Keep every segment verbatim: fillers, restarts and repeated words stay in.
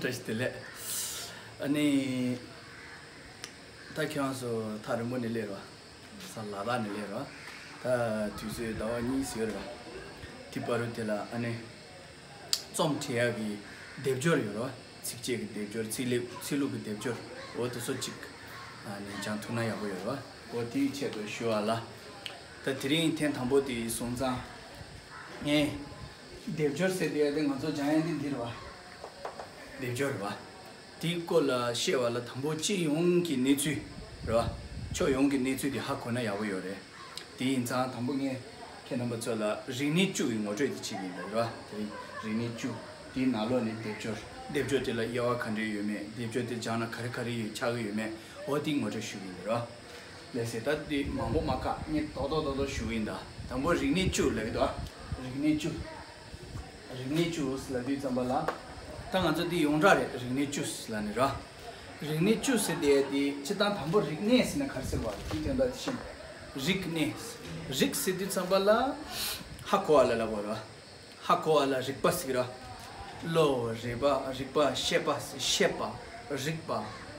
བཀྲ་ཤིས་བདེ་ལེགས། ཨ་ནི། ད་ཁྱེད་རང་ཚོ་ཐག་རིང་པོ་ནས་སླེབས་རོགས། ས་ལ་དྭགས་ནས་སླེབས་རོགས། ད་དུས་ཚོད་ཟླ་བ་གཉིས་ཟིན་ཡོད་རེད་པ། དེ་བར་དུ་དེ་ལ་ཨ་ནི། རྩོམ་བྲིས་ཡག་གི་སྡེབ་སྦྱོར་ཡོད་རེད་པ། ཚིགས་བཅད་ཀྱི་སྡེབ་སྦྱོར། ཚིག་ལེབ་ཚིག་ལྷུག་གི་སྡེབ་སྦྱོར། འོ་དེ་ཚོ་གཅིག་ཨ་ནི་སྦྱང་ཐུབ་ན་ཡག་པོ་ཡོད་རེད་པ། འོ་དེའི་ཆེད་དུ་ཞུ་བ་ལ། ད་དེ་རིང་ཐེངས་དང་པོ་དེ་སོང་ཙང་། ངས་སྡེབ་སྦྱོར་ཟེར་དེ་ཡ་དེ་ང་ཚོ་སྦྱང་ཡ་དེ་འདི་རེད་པ། སྡེབ་སྦྱོར་རེད་པ། དེའི་སྐོར་ལ་བཤད་པ་ལ་དང་པོ་སྤྱི་ཡོངས་ཀྱི་གནས་ཚུལ་རེད་པ། ཕྱོགས་ཡོངས་ཀྱི་གནས་ཚུལ་དེ་ཧ་གོ་ན་ཡག་པོ་ཡོད་རེད། དེ་ཡིན་ཙང་དང་པོ་ངས་ཁྱེད་རྣམ་པ་ཚོ་ལ་རིག་གནས་བཅུ་ཡི་ངོ་སྤྲོད་དེ་བྱེད་ཀྱི་ཡིན་པ་རེད་པ། དེ་རིང་རིག་གནས་བཅུ། དེའི་ནང་ལོགས་ནས་སྡེབ་སྦྱོར། སྡེབ་སྦྱོར་དེ་ལ་དབྱེ་བ་ག་འདྲས་ཡོད་མེད། སྡེབ་སྦྱོར་དེ་སྦྱངས་ན་ག་རེ་ག་རེ་ཡོད་ཆགས་ཀྱི་ཡོད་མེད། འོ་དེའི་ངོ་སྤྲོད་ཞུ་གི་ཡིན་པ་རེད་པ། ལགས་སེ། ད་འདི་མང་པོ་མ་བཀག་ངས་རྡོག་རྡོག་རྡོག་རྡོག་ཞུ་གི་ཡིན་ད། དང་པོ་རིག་གནས་བཅུ་ལབ་ཀྱི་འདུག་ཨ། རིག་གནས་བཅུ། རིག་གནས་བཅུ་ལབ་དུས་ཙམ་པ་ལ། ད་ང་ཚོ་འདི་ཡོངས་གྲགས་རེད། རིག་གནས་བཅུ་ལབ་ནི་ར། རིག་གནས་བཅུ་ཟེར་དེ་དེ་སྤྱིར་བཏང་དང་པོ་རིག་གནས་ཟེར་ན་ག་རེ་ཟེར་བ་རེད། དེའི་དོན་དག་དེ་ཤེས་དགོས། རིག་གནས། རིག་ཟེར་དུས་ཙམ་པ་ལ་ཧ་གོ་བ་ལ་ལབ་དགོས་ར། ཧ་གོ་བ་ལ་རིག་པ་ཟེར་གི་ར། བློ། རེད་པ། རིག་པ། ཤེས་པ། ཤེས་པ། རིག་པ།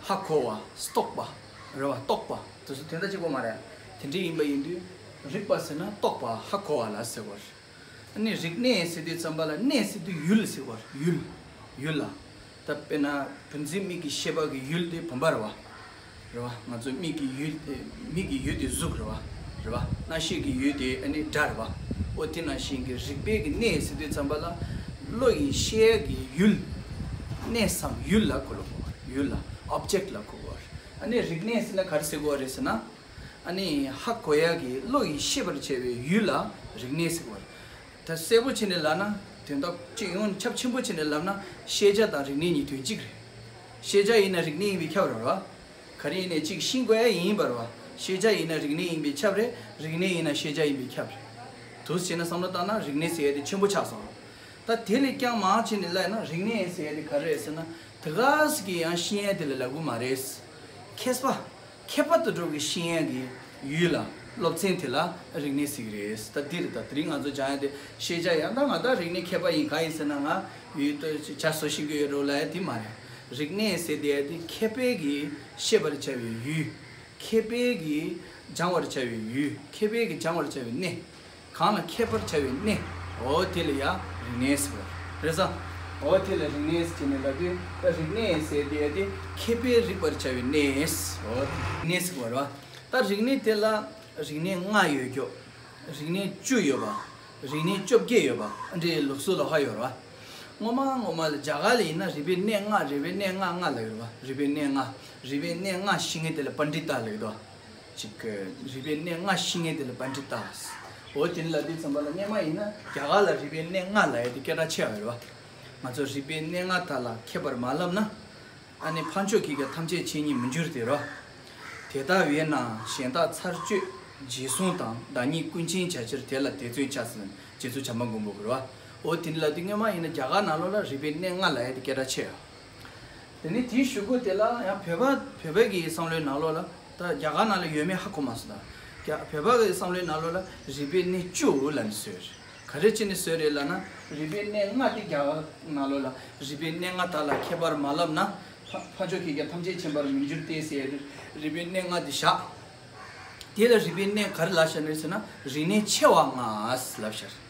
ཧ་གོ་བ། རྟོགས་པ། རེད་པ། རྟོགས་པ། དེ་ཚོ་དོན་དག་གཅིག་པོ་མ་རེད། དེ་འདྲ་ཡིན་པ་ཡིན་དུས། རིག་པ་ཟེར་ན་རྟོགས་པ། ཧ་གོ་བ་ལ་ཟེར་བ་རེད། ཨ་ནི་རིག་གནས་ཟེར་དུས་ཙམ་པ་ལ་གནས་ཟེར་དུས་ཡུལ་ཟེར་བ་རེད། ཡུལ། ཡུལ་ལ། ད་དཔེར་ན་བུམ་འཛིན་མིག་གི་ཤེས་པ་གི་ཡུལ་དེ་བུམ་པ་རེད་པ། རེད་པ། ང་ཚོ་མིག་གི་ཡུལ་དེ། མིག་གི་ཡུལ་དེ་གཟུགས་རེད་པ། རེད་པ། རྣ་ཤེས་ཀྱི་ཡུལ་དེ་ཨ་ནི་སྒྲ་རེད་པ། འོ་དེ་ནང་བཞིན་གྱི་རིག་པའི་གི་གནས་ཟེར་དུས་ཙམ་པ་ལ་བློ་ཡིས་ཤེས་ཡས་ཀྱི་ཡུལ། གནས་སམ་ཡུལ་ལ་གོ་ལ་གོ་བ་རེད། ཡུལ་ལ། ཨོབ་ཇེག་ལ་གོ་དགོས་པ་རེད། ཨ་ནི་རིག་གནས་ཟེར་ན་ག་རེ་ཟེར་དགོས་པ་རེད་ཟེར་ན། ཨ་ནི་ཧ་གོ་ཡ་གི་བློ་ཡིས་ཤེས་པར་བྱ་བའི་ཡུལ་ལ་རིག་གནས་ཟེར་བ་རེད། ད་གསལ་པོ་བྱས་ནས་ལབ་ན། དོན་དག་སྤྱི་ཡོངས་ཁྱབ་ཆེན་པོ་བྱས་ནས་ལབ་ན། ཤེས་བྱ་དང་རིག་གནས་གཉིས་དོན་གཅིག་རེད། ཤེས་བྱ་ཡིན་ན་རིག་གནས་ཡིན་པས་ཁྱབ་རེད་པ། ག་རེ་ཡིན་ནའི་གཅིག་ཤེས་དགོས་ཡ་ཡིན་པ་རེད་པ། ཤེས་བྱ་ཡིན་ན་རིག་གནས་ཡིན་པས་ཁྱབ་རེད། རིག་གནས་ཡིན་ན་ཤེས་བྱ་ཡིན་པས་ཁྱབ་རེད། འདུག་སེ་བྱས་ན་བསམ་བློ་བཏང་ན་རིག་གནས་ཟེར་ཡ་དེ་ཆེན་པོ་ཆགས་སོང་། ད་དེ་ལས་ཀྱང་མང་བྱས་ནས་ལབ་ན་རིག་གནས་ཟེར་ཡ་དེ་ག་རེ་རེད་ཟེར་ན། དེ་ག་ཟིག་གི་ཡང་ཤེས་ཡ་དེ་ལ་ལབ་གི་མ་རེད། མཁས་པ། མཁས་པ་དེ་འདྲ་གི་ཤེས་ཡ་གི་ཡུལ་ལ། སློབ་ཚན་དེ་ལ་རིག་གནས་ཟེར་གི་རེད། ད་འདི་རེད། ད་དེ་རིང་ང་ཚོ་སྦྱང་ཡ་དེ་ཤེས་བྱ་ཡང་ད་ང་ད་རིག་གནས་མཁས་པ་ཡིན། གང་ཡིན་ཟེར་ན་ང་ཡུལ་ད་བྱ་བཟོ་ཤེས་ཀྱི་ཡོད་རེད་ལབ་ཡ་དེ་མ་རེད། རིག་གནས་ཟེར་དེ་ཡ་དེ་མཁས་པས་གི་ཤེས་པར་བྱ་བའི་ཡུལ། མཁས་པས་གི་སྦྱང་བར་བྱ་བའི་ཡུལ། མཁས་པས་གི་སྦྱང་བར་བྱ་བའི་གནས། གང་ལ་མཁས་པར་བྱ་བའི་གནས། འོ་དེ་ལ་ཡ་རིག་གནས་ཟེར་བ་རེད་ས། འོ་དེ་ལ་རིག་གནས་ཟེར་ནས་ལབ་དུས། ད་རིག་གནས་ཟེར་དེ་ཡ་དེ་མཁས་པས་རིག་པར་བྱ་བའི་གནས། འོ་དེ་གནས་ཟེར་བ་རེད་བ། ད་རིག་གནས་དེ་ལ་རིག་གནས་ལྔ་ཡོད་རྒྱུ། རིག་གནས་བཅུ་ཡོད་པ། རིག་གནས་བཅོ་བརྒྱད་ཡོད་པ། འདྲའི་ལུགས་སྲོལ་ལ་ཧ་ཡོད་རེད་བ། སྔོན་མ་སྔོན་མ་ལ་རྒྱ་གར་ལ་ཡིན་ན་རིག་པའི་གནས་ལྔ། རིག་པའི་གནས་ལྔ་ལྔ་ལབ་ཡོད་རེད་བ། རིག་པའི་གནས་ལྔ། རིག་པའི་གནས་ལྔ་ཤེས་མཁན་དེ་ལ་པཎྜི་ཏ་ལབ་ཀྱི་འདུག་ཅིག་རིག་པའི་གནས་ལྔ་ཤེས་མཁན་དེ་ལ་པཎྜི་ཏ། འོ་དེ་ལ་དེ་ཙམ་པ་ལ་སྔོན་མ་ཡིན་ན་རྒྱ་གར་ལ་རིག་པའི་གནས་ལྔ་ལབ་ཡ་དེ་སྐད་གྲགས་ཆེ་བ་རེད་བ། ང་ཚོ་རིག་པའི་གནས་ལྔ་དག་ལ་མཁས་པར་མ་བསླབས་ན། ཨ་ནི་འཕགས་མཆོག་གིས་ཀྱང་ཐམས་ཅད་མཁྱེན་ཉིད་མི་འགྱུར་ཏེ་རོ། དེ་ལྟ་བས་ན་གཞན་དག་ཚར་གཅོད་རྗེས་བཟུང་དང་། བདག་ཉིད་ཀུན་མཁྱེན་བྱ་ཕྱིར་དེ་ལ་དེ་བརྩོན་བྱ་ཟེར་རྗེ་བཙུན་བྱམས་པ་མགོན་པོ་གིས་རོ། འོ་དེ་འདྲ་ལབ་དུས་སྔོན་མ་ཡིན་ན་རྒྱ་གར་ནང་ལོགས་ལ་རིག་པའི་གནས་ལྔ་ལབ་ཡ་དེ་སྐད་གྲགས་ཆེ་ཡ། དེ་ནས་དེའི་གཞུག་གུ་དེ་ལ་ཡང་བོད་པ་བོད་པ་གི་བསམ་བློའི་ནང་ལོགས་ལ། ད་རྒྱ་གར་ནང་ལ་ཡོད་མེད་ཧ་གོ་མ་སོང་ད། རྒྱ་བོད་པ་གི་བསམ་བློའི་ནང་ལོགས་ལ་རིག་པའི་གནས་བཅུ་ལབ་ནས་བཟོས་རེད། ག་རེ་བྱས་ནས་བཟོས་རེད་ལབ་ན། རིག་པའི་གནས་ལྔ་དེ་རྒྱ་གར་ནང་ལོགས་ལ་རིག་པའི་གནས་ལྔ་དག་ལ་མཁས་པར་མ་བསླབས་ན། འཕགས་འཕགས་མཆོག་གིས་ཀྱང་ཐམས་ཅད་མཁྱེན་པར་མི་འགྱུར་ཏེ་ཟེར་ཡ་དེ་རིག་པའི་གནས་ལྔ་དེ་བཞག་དེ་ལ་རིག་པའི་གནས་ག་རེ་ལབ་བཞག་ནས་ཟེར་ན། རིག་གནས་ཆེ་བ་ལྔ་ལབ་བཞག་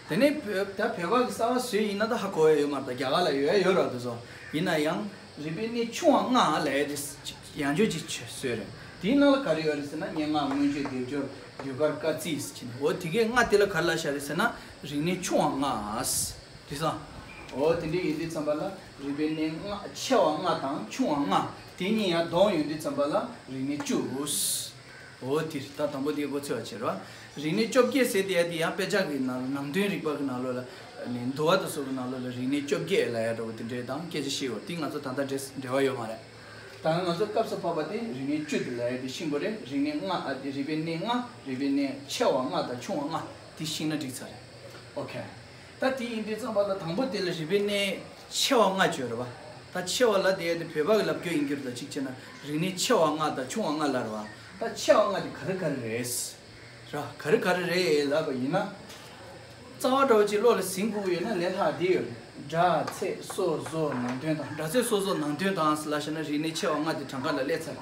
དེ་ནས་བོད་ད་བོད་པ་གི་གསར་པ་བཟོས་ཡིན་ན་ད་ཧ་གོ་ཡ་ཡོད་མ་རེད། ད་རྒྱ་གར་ལ་ཡོད་ཡ་ཡོད་རེད་དེ་ཚོ། ཡིན་ན་ཡང་རིག་པའི་གནས་ཆུང་བ་ལྔ་ལབ་ཡ་དེ་ཡང་བསྐྱར་ཅིག་བཟོས་རེད། དེའི་ནང་ལ་ག་རེ་ཡོད་རེད་ཟེར་ན། སྙན་ངག་མངོན་བརྗོད་སྡེབ་སྦྱོར་ཟློས་གར་སྐར་རྩིས་ཟེར་ནས། འོ་དེ་གའི་ལྔ་དེ་ལ་ག་རེ་ལབ་བཞག་རེད་ཟེར་ན། རིག་གནས་ཆུང་བ་ལྔ། དེ་སང་། འོ་དེ་འདྲ་ཡིན་དུས་ཙམ་པ་ལ་རིག་པའི་གནས་ལྔ། ཆེ་བ་ལྔ་དང་ཆུང་བ་ལྔ། དེ་གཉིས་ཡང་བསྡོམས་ཡོང་དུས་ཙམ་པ་ལ་རིག་གནས་བཅུ། འོ་དེ་རེད། ད་དང་པོ་དེ་མགོ་ཚོས་པ་བྱེད་རོགས། རིག་གནས་བཅོ་བརྒྱད་ཟེར་དེ་ཡ་དེ་ཡང་དཔེ་ཆ་གི་ནང་ལ་ནང་དོན་རིག་པ་གི་ནང་ལོགས་ལ་ནི་འདུལ་བ་དང་སོགས་ཀྱི་ནང་ལོགས་ལ་རིག་གནས་བཅོ་བརྒྱད་ལབ་ཡ་འདྲ་བོ་དེ་འདྲའི་དང་སྐད་ཆ་བཤད་ཡོད། དེ་ང་ཚོ་ད་ལྟ་འབྲེལ་འབྲེལ་བ་ཡོད་མ་རེད། ད་ང་ཚོ་སྐབས་སུ་བབས་པ་དེ་རིག་གནས་བཅུ་དེ་ལབ་ཡ་དེ་ཤེས་དགོས་རེད། རིག་གནས་ལྔ། ཨ་དེ་རིག་པའི་གནས་ལྔ། རིག་པའི་གནས་ཆེ་བ་ལྔ་དང་ཆུང་བ་ལྔ་དེ་ཤེས་ན་འགྲིག་ཚར་རེད། ཨོ་ཁེ། ད་དེ་ཡིན་དུས་ཙམ་པ་ལ་དང་པོ་དེ་ལ་རིག་པའི་གནས་ཆེ་བ་ལྔ་བརྗོད་རེད་བ། ད་ཆེ་བ་ལབ་དེ་ཡ་དེ་བོད་པ་གི་ལབ་རྒྱུ་ཡིན་རྒྱུ་རེད། ད་གཅིག་བྱས་ན་རིག་གནས་ཆེ་བ་ལྔ་དང་ཆུང་བ་ལྔ་ལབ་རེད་བ། ད་ཆེ་བ་ལྔ་དེ་ག་རེ་ག་རེ་རེད། ར། ག་རེ་ག་རེ་རེད་ལབ་པ་ཡིན་ན། རྩ་བ་འདྲ་བོ་ཅིག་བློ་ལ་ཟིན་དགོས་ཀྱི་ཡོད་ན་ལས་སླ་བ་དེ་ཡོད་རེད། སྒྲ་ཚད་སོ་བཟོ་ནང་དོན་དང་། སྒྲ་ཚད་སོ་བཟོ་ནང་དོན་དང་ལབ་བྱས་ན་རིག་གནས་ཆེ་བ་ལྔ་དེ་གྲངས་ཀ་ལ་སླེབས་ཚར།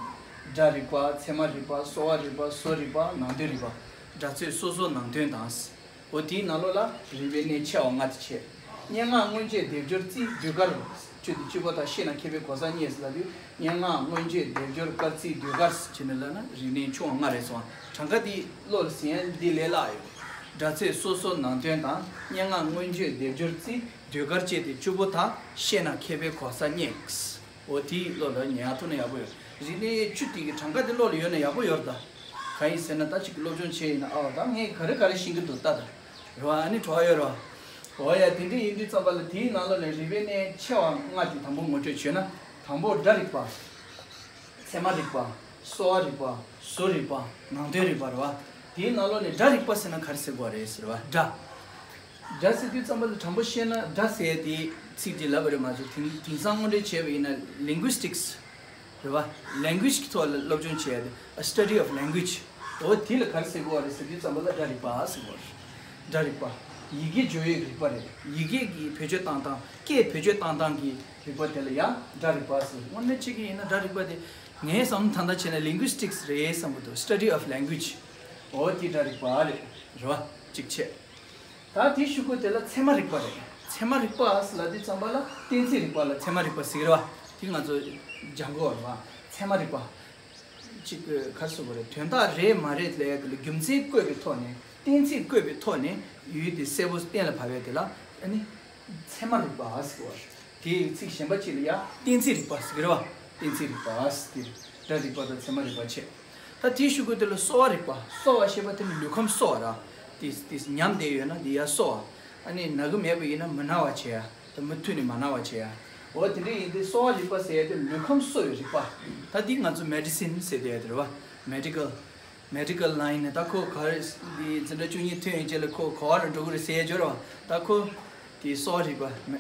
སྒྲ་རིག་པ། ཚད་མ་རིག་པ། གསོ་བ་རིག་པ། བཟོ་རིག་པ། ནང་དོན་རིག་པ། སྒྲ་ཚད་སོ་བཟོ་ནང་དོན་དང་། འོ་དེའི་ནང་ལོགས་ལ་རིག་པའི་གནས་ཆེ་བ་ལྔ་དེ་བྱས། སྙན་ངག་མངོན་བརྗོད་སྡེབ་སྦྱོར་རྩིས་ཟློས་གར། བཅུ་དེ་བཅུ་པོ་དག་ཤེས་ན་མཁས་པའི་གོ་ས་རྙེད་ཟེར་ལབ་དུས། སྙན་ངག་མངོན་བརྗོད་སྡེབ་སྦྱོར་དཀར་རྩིས་ཟློས་གར་བྱས་ནས་ལབ་ན་རིག་གནས་ཆུང་བ་ལྔ་རེད་སོང་། གྲངས་ཀ་འདི་བློ་ལ་ཟིན་ཡ་འདི་ལས་སླ་ཡོད། སྒྲ་ཚད་སོ་བཟོ་ནང་དོན་དང་། སྙན་ངག་མངོན་བརྗོད་སྡེབ་སྦྱོར་རྩིས་ཟློས་གར་བཅས་ཏེ་བཅུ་པོ་དག་ཤེས་ན་མཁས་པའི་གོ་ས་རྙེད། འོ་དེའི་བློ་ལ་ཉར་ཐུབ་ན་ཡག་པོ་ཡོད། རིག་གནས་བཅུ་དེ་གི་གྲངས་ཀ་དེ་བློ་ལ་ཡོད་ན་ཡག་པོ་ཡོད་རེད་ད། གང་ཡིན་ཟེར་ན་ད་ཅིག་སློབ་སྦྱོང་བྱས་ཡིན་ན་ཨ་བ་ད་ངས་ག་རེ་ག་རེ་ཤེས་ཀྱི་འདུག་ལྟ་ད། རེད་བ། ཨ་ནི་བྲོ་བ་ཡོད་རེད་བ། འོ་ཡ་དེ་འདྲ་ཡིན་དུས་ཙམ་པ་ལ་དེའི་ནང་ལོགས་ནས་རིག་པའི་གནས་ཆེ་བ་ལྔ་དེ་དང་པོ་ངོ་སྤྲོད་བྱས་ན། དང་པོ་སྒྲ་རིག་པ། ཚད་མ་རིག་པ། གསོ་བ་རིག་པ། བཟོ་རིག་པ། ནང་དོན་རིག་པ་རེད་བ། དེའི་ནང་ལོགས་ནས་སྒྲ་རིག་པ་ཟེར་ན་ག་རེ་ཟེར་དགོས་རེད་ཟེར་བ་སྒྲ། སྒྲ་ཟེར་དུས་ཙམ་པ་ལ་དྲང་པོ་བཤད་ན་སྒྲ་ཟེར་དེ་ཚིག་དེ་ལབ་པ་རེད་མ་གཏོགས་དེང་དེང་སང་དངོས་འབྲེལ་བྱས་པ་ཡིན་ན་linguistics རེད་བ། language གི་ཐོག་ལ་སློབ་སྦྱོང་བྱས་ཏེ་a study of language འོ་དེ་ལ་ག་རེ་ཟེར་དགོས་རེད་ཟེར་དུས་ཙམ་པ་ལ་སྒྲ་རིག་པ་ཟེར་དགོས་རེད། སྒྲ་རིག་པ། ཡི་གེ་སྦྱོར་ཡས་ཀྱི་རིག་པ་རེད། ཡི་གེ་གི་བེད་སྤྱོད་བཏང་སྟངས། སྐད་བེད་སྤྱོད་བཏང་སྟངས་ཀྱི་རིག་པ་དེ་ལ་ཡང་སྒྲ་རིག་པ་ཟེར། དངོས་གནས་བྱེད་ཀྱི་ཡིན་ན་སྒྲ་རིག་པ་དེ་ངའི་བསམ་བློ་ད་ལྟ་བྱས་ན་linguistics རེད་བསམ་གྱི་འདུག study of language འོ་དེ་སྒྲ་རིག་པ་རེད། རེད་བ། གཅིག་བྱས། ད་དེའི་གཞུག་གུ་དེ་ལ་ཚད་མ་རིག་པ་རེད། ཚད་མ་རིག་པ་ཟེར་ལབ་དུས་ཙམ་པ་ལ་གཏན་ཚིགས་རིག་པ་ལ་ཚད་མ་རིག་པ་ཟེར་གྱི་རེད་བ། དེ་ང་ཚོ་སྦྱང་དགོས་རེད་བ། ཚད་མ་རིག་པ། གཅིག་ག་རེ་ཟེར་དགོས་རེད། དོན་དག་རེད་མ་རེད་ལབ་ཡ་དེ་ལ་རྒྱུ་མཚན་བཀོད་པའི་ཐོག་ནས། གཏན་ཚིགས་བཀོད་པའི་ཐོག་ནས་ཡུལ་དེ་གསལ་པོ་གཏན་ལ་ཕབ་ཡ་དེ་ལ་ཨ་ནི་ཚད་མ་རིག་པ་ཟེར་གྱི་རེད་བ། དེའི་ཚིག་གཞན་པ་གཅིག་ལ་ཡ་གཏན་ཚིགས་རིག་པ་ཟེར་གྱི་རེད་བ། གཏན་ཚིགས་རིག་པ་ཟེར་དེ་སྒྲ་རིག་པ་དང་ཚད་མ་རིག་པ་བྱས། ད་དེའི་གཞུག་གུ་དེ་ལ་གསོ་བ་རིག་པ། གསོ་བ་ཞེས་པ་དེ་ནི་ལུས་ཁམས་གསོ་བ་ར། དེ་དེ་ཉམས་བསྡད་ཡོད་ན་དེ་ཡར་གསོ་བ། ཨ་ནི་ན་གི་མེད་པ་ཡིན་ན་མི་ན་བ་བྱེད་ཡ། ད་མུ་མཐུད་ནས་མ་ན་བ་བྱེད་ཡ། འོ་དེ་འདྲ་ཡིན་དུས་གསོ་བ་རིག་པ་ཟེར་ཡ་དེ་ལུས་ཁམས་གསོ་བའི་རིག་པ། ད་འདི་ང་ཚོ་medicine ཟེར་བསྡད་ཡ་དེ་རེད་བ། medical medical line ནས་ད་ཁོ་ག་རེ་འདི་འཛིན་གྲྭ་བཅུ་གཉིས་ཐོན་ཡོང་རྗེས་ལ་ཁོ་ག་བ་ལ་འགྲོ་གི་རེད་ཟེར་ཡ་ཅིག་ཡོད་རེད་བ། ད་ཁོ་དེ་གསོ་བ་རིག་པ་མེ་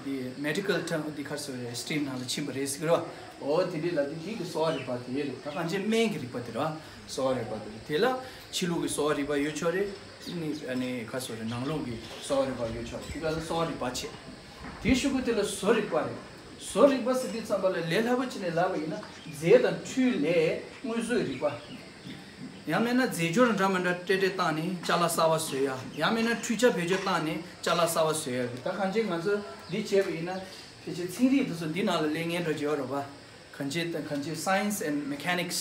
དེ་medical term དེ་ག་རེ་ཟེར་རེད། stream ནང་ལ་ཕྱིན་པ་རེད་ཟེར་གི་རེད་བ། འོ་དེ་འདྲ་ལབ་དུས་དེ་གི་གསོ་བ་རིག་པ་དེ་རེད། ད་གང་ཅི་སྨན་གྱི་རིག་པ་དེ་རེད་བ། གསོ་བ་རིག་པ་དེ་རེད། དེ་ལ་ཕྱི་ལུགས་ཀྱི་གསོ་བ་རིག་པ་ཡོད་ཆོག་རེད། ཨ་ནི་ཨ་ནི་ག་རེ་ཟེར་རེད། ནང་ལུགས་ཀྱི་གསོ་བ་རིག་པ་ཡོད་ཆོག་རེད། དེ་ག་ལ་གསོ་བ་རིག་པ་བྱས། དེའི་གཞུག་གུ་དེ་ལ་བཟོ་རིག་པ་རེད། བཟོ་རིག་པ་ཟེར་དུས་ཙམ་པ་ལ་ལས་སླ་པོ་བྱས་ནས་ལབ་པ་ཡིན་ན་རྫས་དང་འཕྲུལ་ལས་དངོས་བཟོའི་རིག་པ། ཡང་མིན་ན་རྫས་སྦྱོར་འདྲ་མི་འདྲ་སྤྲེལ་སྤྲེལ་བཏང་ནས་ཅ་ལག་གསར་བ་བཟོ་ཡ། ཡང་མིན་ན་འཕྲུལ་ཆ་བེད་སྤྱོད་བཏང་ནས་ཅ་ལག་གསར་བ་བཟོ་ཡ། ད་གང་ཅི་ང་ཚོ་འདི་བྱས་པ་ཡིན་ན་ཕལ་ཆེར་ཚན་རིག་དེ་ཚོ་འདི་ནང་ལ་ལས་ངན་འགྲོ་གི་ཡོད་རེད་པ། གང་ཅི་དང་གང་ཅི་science and mechanics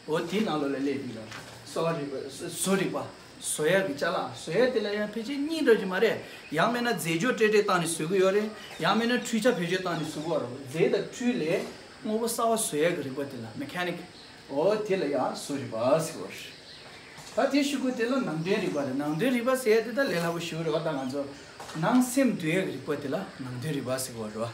འོ་དེའི་ནང་ལོགས་ལ་སླེབས་ཡོད་རེད། གསོ་བ་རིག་པ། བཟོ་རིག་པ། བཟོ་ཡ་གི་ཅ་ལག་བཟོ་ཡ་དེ་ལ་ཡང་ཕལ་ཆེར་གཉིས་འདྲ་ཅིག་མ་རེད། ཡང་མིན་ན་རྫས་སྦྱོར་སྤྲེལ་སྤྲེལ་བཏང་ནས་བཟོ་གི་ཡོད་རེད། ཡང་མིན་ན་འཕྲུལ་ཆ་བེད་སྤྱོད་བཏང་ནས་བཟོ་གི་ཡོད་རེད། རྫས་དང་འཕྲུལ་ལས་དངོས་པོ་གསར་བ་བཟོ་ཡ་གི་རིག་པ་དེ་ལ་mechanic འོ་དེ་ལ་ཡང་བཟོ་རིག་པ་ཟེར་བ་རེད། ད་དེའི་གཞུག་གུ་དེ་ལ་ནང་དོན་རིག་པ་རེད། ནང་དོན་རིག་པ་ཟེར་ཡ་དེ་ད་ལས་སླ་པོ་ཞིག་རེད་བ། ད་ང་ཚོ་ནང་སེམས་འདུལ་ཡ་གི་རིག་པ་དེ་ལ་ནང་དོན་རིག་པ་ཟེར་བ་རེད་བ།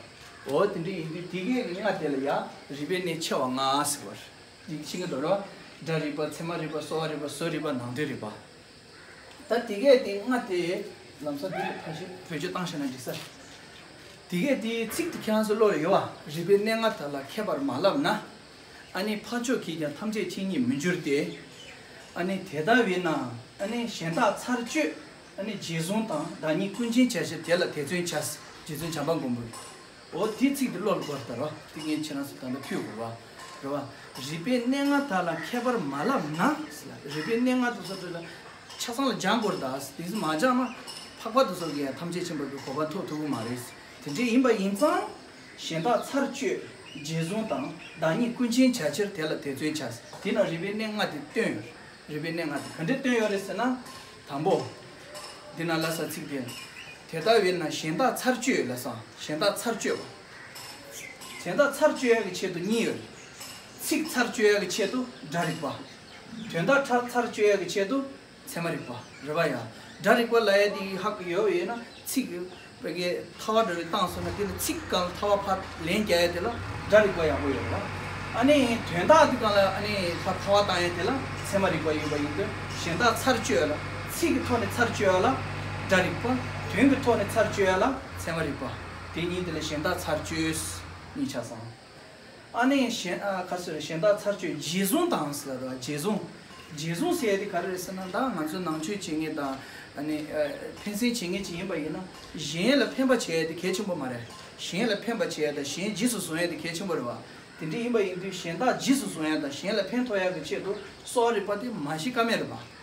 འོ་དེ་འདྲ་ཡིན་དུས་དེ་གའི་ལྔ་དེ་ལ་ཡང་རིག་པའི་གནས་ཆེ་བ་ལྔ་ཟེར་བ་རེད། འདི་ཤེས་ཀྱི་འདུག་རེད་བ། སྒྲ་རིག་པ། ཚད་མ་རིག་པ། གསོ་བ་རིག་པ། བཟོ་རིག་པ། ནང་དོན་རིག་པ། ད་དེ་གས་དེ་ལྔ་དེ་ལམ་སང་འདི་ལ་ཕར་ཞིག་བེད་སྤྱོད་བཏང་ཤེས་ན་འགྲིག་ས། དེ་གས་དེ་ཚིག་དེ་ཁྱེད་རང་ཚོ་བློ་ཡོད་བ། རིག་པའི་གནས་ལྔ་དག་ལ་མཁས་པར་མ་བསླབས་ན། ཨ་ནི་འཕགས་མཆོག་གིས་ཀྱང་ཐམས་ཅད་མཁྱེན་ཉིད་མི་འགྱུར་ཏེ། ཨ་ནི་དེ་ལྟ་བས་ན་ཨ་ནི་གཞན་དག་ཚར་གཅོད། ཨ་ནི་རྗེས་བཟུང་དང་བདག་ཉིད་ཀུན་མཁྱེན་བྱ་ཕྱིར་དེ་ལ་དེ་བརྩོན་བྱ། རྗེ་བཙུན་བྱམས་པ་མགོན་པོས། འོ་དེ་ཚིག་དེ་བློ་ལ་བོར་ད་རོ། དེ་ངས་ཁྱེད་རང་ཚོ་ད་ལྟ་ཕུལ་དགོས་ར། རེད་བ། རིག་པའི་གནས་ལྔ་དག་ལ་མཁས་པར་མ་བསླབས་ན། རིག་པའི་གནས་ལྔ་དེ་ཚོ་དེ་ལ་ཆ་ཚང་ལ་སྦྱང་དགོས་རེད་ད། དེ་ཚོ་མ་སྦྱངས་ན་འཕགས་པ་དེ་ཚོ་གིས་ཡང་ཐམས་ཅད་མཁྱེན་པ་གི་གོ་འཕང་ཐོབ་ཐུབ་ཀྱི་མ་རེད། དེ་འདྲ་ཡིན་པ་ཡིན་ཙང་། གཞན་དག་ཚར་གཅོད། རྗེས་བཟུང་དང་བདག་ཉིད་ཀུན་མཁྱེན་བྱ་ཕྱིར་དེ་ལ་དེ་བརྩོན་བྱ། དེ་ན་རིག་པའི་གནས་ལྔ་དེ་བཏོན་ཡོད་རེད། རིག་པའི་གནས་ལྔ་དེ་ག་འདྲས་བཏོན་ཡོད་རེད་ཟེར་ན། དང་པོ། འདི་ན་ལབ་ས་ཚིག་དེ། དེ་ལྟ་བས་ན་གཞན་དག་ཚར་གཅོད་ལབ་ས། གཞན་དག་ཚར་གཅོད་པ། གཞན་དག་ཚར་གཅོད་ཡག་གི་ཆེད་དུ་གཉིས་ཡོད་རེད། ཚིག་ཚར་གཅོད་ཡག་གི་ཆེད་དུ་སྒྲ་རིག་པ། དོན་དག་ཚར་ཚར་གཅོད་ཡག་གི་ཆེད་དུ་ཚད་མ་རིག་པ། རེད་པ་ཡ། སྒྲ་རིག་པ་ལབ་ཡ་དེ་ཧ་གོ་ཡོད་ཡོད་ན་ཚིག་གི་བོད་སྐད་ཐལ་བ་འདྲ་རེ་བཏང་སོང་ན་དེ་ལ་ཚིག་སྒང་ལ་ཐལ་བ་ཕར་ལན་རྒྱག་ཡ་དེ་ལ་སྒྲ་རིག་པ་ཡག་པོ་ཡོད་རེད་བ། ཨ་ནི་དོན་དག་དེ་སྒང་ལ་ཨ་ནི་ཕར་ཐལ་བ་བཏང་ཡ་དེ་ལ་ཚད་མ་རིག་པ་ཡོད་པ་ཡིན་དུས་གཞན་དག་ཚར་གཅོད་ཡ་ལ། ཚིག་གི་ཐོག་ནས་ཚར་གཅོད་ཡ་ལ་སྒྲ་རིག་པ། དོན་གྱི་ཐོག་ནས་ཚར་གཅོད་ཡ་ལ་ཚད་མ་རིག་པ། དེ་གཉིས་དེ་ལ་གཞན་དག་ཚར་གཅོད་གཉིས་ཆགས་སོང་། ཨ་ནི་གཞན་ཨ་ག་ཟེར་གཞན་དག་ཚར་གཅོད་རྗེས་བཟུང་དང་ཟེར་ལ་རེད་བ། རྗེས་བཟུང་། རྗེས་བཟུང་ཟེར་ཡ་དེ་ག་རེ་རེད་ཟེར་ན། ད་ང་ཚོ་ནང་ཆོས་བྱེད་མཁན་དང་། ཨ་ནི་ཨ་ཕན་སེམས་བྱེད་མཁན་ཅིག་ཡིན་པ་ཡིན་ན། གཞན་ལ་ཕན་པ་བྱེད་ཡ་དེ་གལ་ཆེན་པོ་མ་རེད། གཞན་ལ་ཕན་པ་བྱེད་ཡ་དང་གཞན་རྗེས་སུ་བཟུང་ཡ་དེ་གལ་ཆེན་པོ་རེད་བ། དེ་འདྲ་ཡིན་པ་ཡིན་དུས་གཞན་དག་རྗེས་སུ་བཟུང་ཡ་དང་གཞན་ལ་ཕན་ཐོགས་ཡ་གི་ཆེད་དུ་གསོ་བ་རིག་པ་དེ་མ་ཤེས་ཀ་མེད་རེད་བ།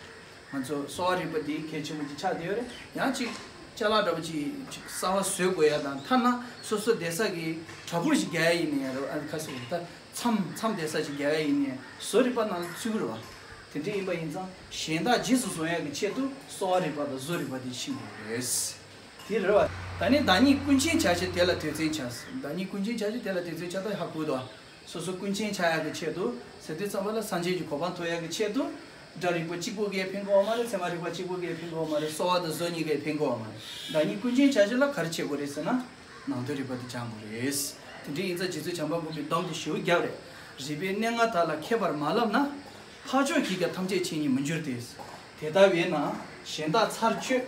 ང་ཚོ་གསོ་བ་རིག་པ་དེ་གལ་ཆེན་པོ་ཅིག་ཆགས་བསྡད་ཡོད་རེད། ཡང་ཅིག་ཅ་ལག་འདྲ་པོ་ཅིག་ཅིག་གསར་པ་བཟོ་དགོས་ཡ་དང་། ཐ་ན་སོ་སོ་བསྡད་ས་གི་བྲག་ཕུག་ཅིག་རྒྱག་ཡ་ཡིན་ན་ཡང་རེད། ཨ་ནི་ཁ་སོ་ད་མཚམས་མཚམས་བསྡད་ས་ཅིག་རྒྱག་ཡ་ཡིན་ན་ཡང་བཟོ་རིག་པ་ནང་ལ་ཚུད་ཀྱི་རེད་བ། དེ་འདྲ་ཡིན་པ་ཡིན་ཙང་གཞན་དག་རྗེས་སུ་བཟུང་ཡ་གི་ཆེད་དུ་གསོ་བ་རིག་པ་དང་བཟོ་རིག་པ་དེ་ཤེས་དགོས་རེད། དེ་རེད་བ། ད་ནི་བདག་ཉིད་ཀུན་མཁྱེན་བྱ་ཕྱིར་དེ་ལ་དད་བརྩོན་བྱ། བདག་ཉིད་ཀུན་མཁྱེན་བྱ་ཕྱིར་དེ་ལ་དད་བརྩོན་བྱ། ད་ཧ་གོ་འདུག་བ། སོ་སོ་ཀུན་མཁྱེན་ཆགས་ཡག་གི་ཆེད་དུ་ཟེར་དུས་ཙམ་པ་ལ་སངས་རྒྱས་ཀྱི་གོ་འཕང་ཐོབ་ཡག་གི་ཆེད་དུ། སྒྲ་རིག་པ་གཅིག་པོ་གིས་ཕན་གྱི་ཡོད་མ་རེད། ཚད་མ་རིག་པ་གཅིག་པོ་གིས་ཕན་གྱི་ཡོད་མ་རེད། གསོ་བ་དང་བཟོ་གཉིས་ཀས་ཕན་གྱི་ཡོད་མ་རེད། བདག་ཉིད་ཀུན་མཁྱེན་བྱ་ཕྱིར་ལ་ག་རེ་བྱེད་དགོས་རེད་ཟེར་ན། ནང་དོན་རིག་པ་དེ་སྦྱང་དགོས་རེད། དེ་འདྲ་ཡིན་ཙང་རྗེ་བཙུན་བྱམས་པ་མགོན་པོའི་སྡོམ་དེ་ཞེ་པོ་རྒྱབ་རེད། རིག་པའི་གནས་ལྔ་དག་ལ་མཁས་པར་མ་བསླབས་ན། འཕགས་མཆོག་གིས་ཀྱང་ཐམས་ཅད་མཁྱེན་ཉིད་མི་འགྱུར་ཏེ། དེ་ལྟ་བས་ན་གཞན་དག་ཚར་གཅོད་